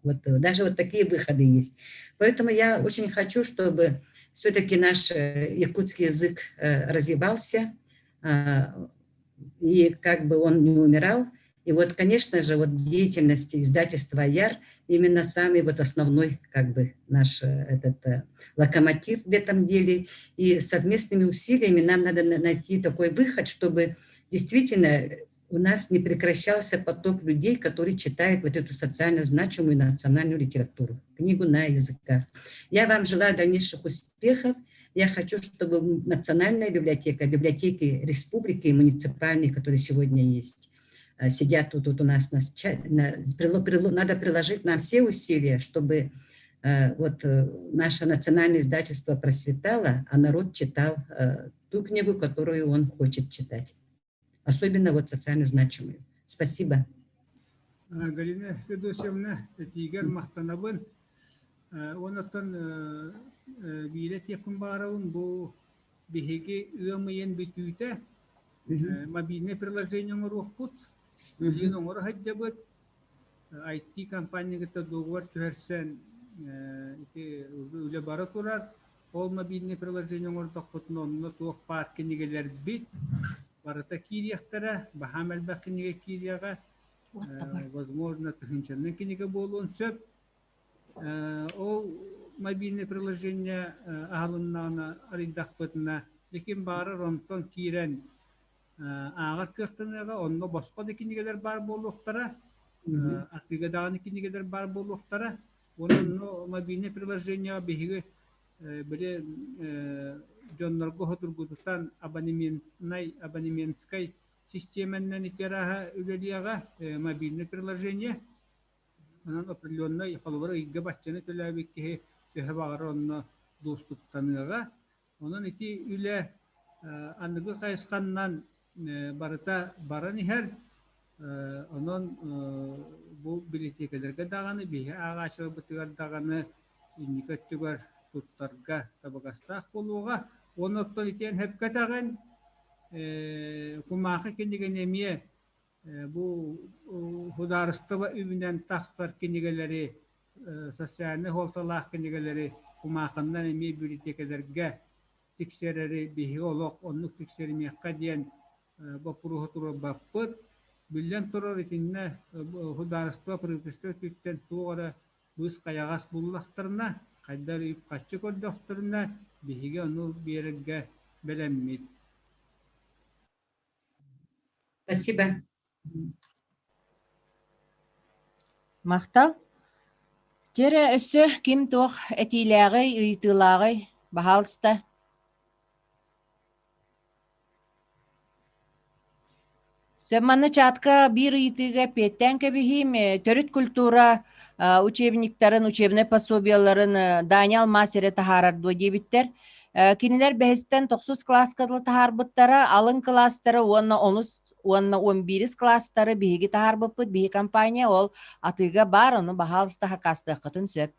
Вот даже вот такие выходы есть. Поэтому я очень хочу, чтобы все-таки наш якутский язык развивался, и как бы он не умирал. И вот, конечно же, вот деятельность издательства «Аяр» именно самый вот основной как бы наш этот локомотив в этом деле. И совместными усилиями нам надо найти такой выход, чтобы действительно у нас не прекращался поток людей, которые читают вот эту социально значимую национальную литературу, книгу на языках. Я вам желаю дальнейших успехов. Я хочу, чтобы Национальная библиотека, библиотеки республики и муниципальные, которые сегодня есть, сидят тут у нас, надо приложить нам все усилия, чтобы вот наше национальное издательство процветало, а народ читал ту книгу, которую он хочет читать, особенно вот социально значимую. Спасибо. Галина Федосьевна, этиигэр махтанабын. Оннуттан биири этиэхпин баҕарабын бу биһиги ыам ыйын бүтүүтэ мобильный приложение оҥоруохпут. Билигин оҥоро сылдьабыт. IT компания кытта договор түһэрсэн ити үлэ бара турар. Ол мобильный приложение оҥордохпутуна онно туох баар кинигэлэрбит барыта киириэхтэрэ, баһаам элбэх кинигэ киириэҕэ. Возможно, тыһыынчанан кинигэ буолуон сөп. Ол мобильный приложение аһылыннаҕына арыйдахпытына, ким баарар онтон киирэн ааҕар кыахтаныаҕа, онно босхо да кинигэлэр баар буолуохтара, атыыга даҕаны кинигэлэр баар буолуохтара. Уонна онно мобильный приложение биһиги били дьоннорго судургутутан абонементнай абонементскай систиэмэннэн ити арааһа үлэлиэҕэ мобильный приложение. Онон определеннай холобур ыйга баччаны төлөөбүт киһи төһө баҕарар онно доступтаныаҕа. Онон ити үлэ аныгы хайысханнан барыта баран иһэр. Онон бу билитиэкэлэргэ даҕаны, биһи ааҕааччыларбытыгар даҕаны инники өттүгэр туттарга табыгастаах буолуоҕа. Уонна оттон итиэн сөпкө этэҕин, кумаахы кинигэни эмиэ бу судаарыстыба үбүнэн тахсар кинигэлэри, социальнай суолталаах кинигэлэри кумаахыннан эмиэ бибилитиэкэлэргэ тиксэрэри биһиги олох оннук тиксэримиэххэ диэн боппуруоһу туруорбаппыт. Биллэн турар, итиннэ судаарыстыба правительство өттүттэн туох эрэ быыс-хайаҕас буллахтарына, хайдах эрэ үп-харчы көрдөхтөрүнэ, биһиги ону биэрэргэ бэлэммит. Спасибо. Махтал. Дьэ өссө ким туох этиилээҕий, ыйытыылааҕый? Баһаалыста. Сөп манна чатка биир ыйытыыга эппиэттээн кэбиһиим. Төрүт культура учебниктарын, учебнай пособиеларын Даня Алмаз эрэ таһаарар дуо диэбиттэр. Кинилэр бэһистэн тохсус кылааска дылы таһаарбыттара, алын кылаастары уонна онус уонна 11 класстары биһиги таһаарбыппыт, биһи компания ол атыыга баар, ону баһаалыста хакаастыаххытын сөп.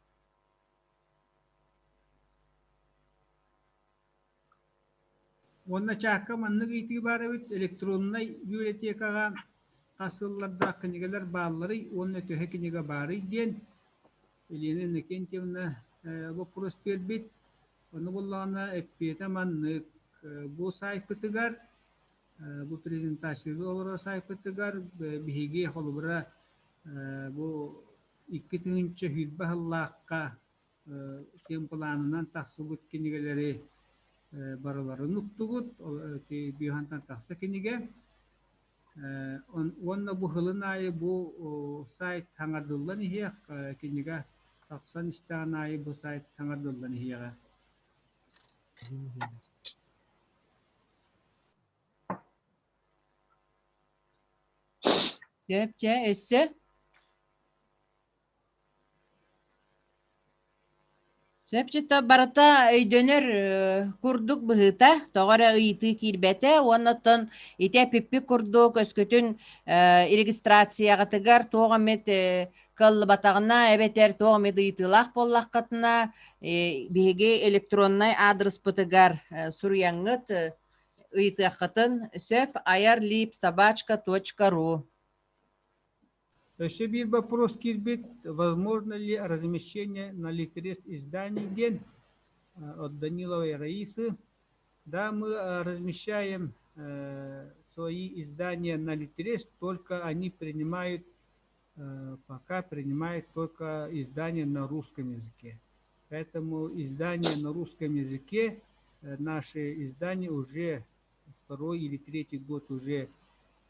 Уонна чаакка маннык ыйытыы баар эбит: электроннай библиотекаҕа хас сыллардаах кинигэлэр баалларый уонна төһө кинигэ баарый диэн Елена Иннокентьевна боппуруос биэрбит. Ону буллаҕына эппиэтэ маннык: бу сайтпытыгар, бу презентацияга олорор сайтпытыгар биһиги холобура бу 2020 сыллаахха киэн тахсыбыт кинигэлэри барыларын уктубут. Биһантан тахса кинигэ. Уонна бу сылын аайы бу сайт саҥардыллан иһиэх, кинигэ тахсан истэҕин аайы бу сайт саҥардыллан иһиэҕэ. Сөп, чэ, өссө? Сөп барыта өйдөнөр курдук быһыыта, тоҕо эрэ ыйытыы киирбэтэ уонна оттон ити эпиппит курдук өскөтүн регистрацияҕытыгар туох эмит кыаллыбатаҕына эбэтэр туох эмит ыйытыылаах буоллаххытына биһиги электроннай аадырыспытыгар суруйаҥҥыт ыйытыаххытын сөп ayarlipsobachka.ru Өссө биир боппуруос киирбит: возможно ли размещение на ликрест изданий диэн от Даниловой Раисы. Да, мы размещаем свои издания на Литрест, только они принимают, пока принимают только издания на русском языке. Поэтому издания на русском языке, наши издания уже второй или третий год уже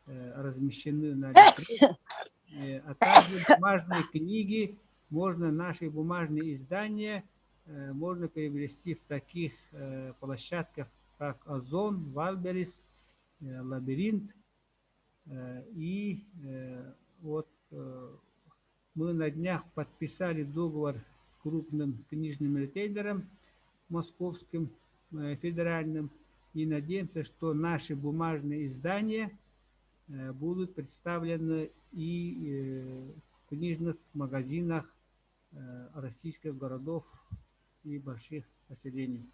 размещены на Литрест. А также бумажные книги, можно наши бумажные издания можно приобрести в таких площадках, как Озон, Вайлдберриз, Лабиринт. И вот мы на днях подписали договор с крупным книжным ритейлером московским, федеральным, и надеемся, что наши бумажные издания будут представлены и в книжных магазинах российских городов и больших поселений.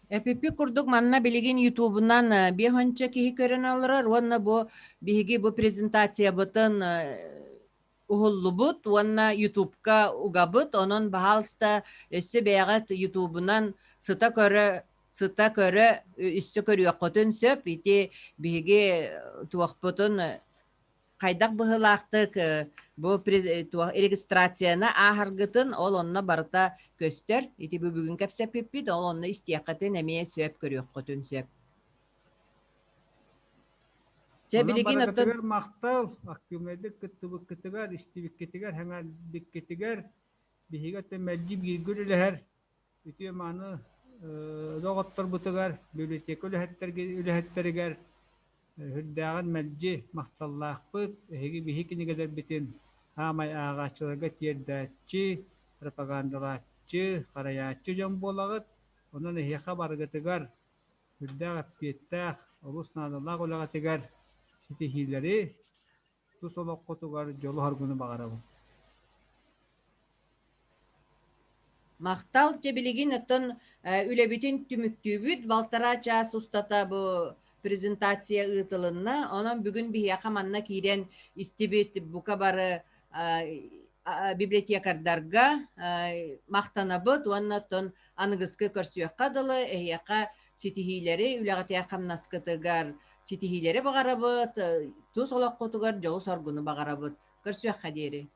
Эпиппит курдук манна билигин ютубунан биэһонча киһи көрөн олорор уонна бу биһиги бу презентациябытын уһуллубут уонна ютубка угабыт онон баһаалыста өссө бэйэҕит ютубунан сыта көрө сыта көрө өссө көрүөххүтүн сөп ити биһиги туохпутун хайдах быһыылаахтык бу регистрацияны ааһаргытын ол онно барыта көстөр. Ити бүгүн кэпсэппиппит, ол онно истиэххитин эмиэ сөп көрүөххүтүн сөп. Чэ, билигин оттон махтал, активнайдык кыттыбыккытыгар, истибиккитигэр, сэҥээрбиккитигэр биһиги оттон мэлдьи бииргэ үлэлэһэр үтүө мааны доҕотторбутугар, библиотека үлэһиттэригэр Сүрдээҕин мэлдьи махталлаахпыт, эһиги биһи кинигэлэрбитин саамай ааҕааччыларга тиэрдээччи, пропагандалааччы, харайааччы дьон буолаҕыт. Онон эһиэхэ барыгытыгар сүрдээх эппиэттээх, олус наадалаах үлэҕитигэр ситиһиилэри, тус олоххутугар дьолу-соргуну баҕарабын. Махтал, дьэ билигин оттон үлэбитин түмүктүүбүт. Балтараа чаас устата бу презентация ыытылынна. Онон бүгүн биһиэхэ манна киирэн истибит бука бары библиотекардарга махтанабыт уонна оттон аныгыскы көрсүөххэ дылы эһиэхэ ситиһиилэри үлэҕитигэр хамнаскытыгар ситиһиилэри баҕарабыт, тус олоххутугар дьолу-соргуну баҕарабыт. Көрсүөххэ диэри.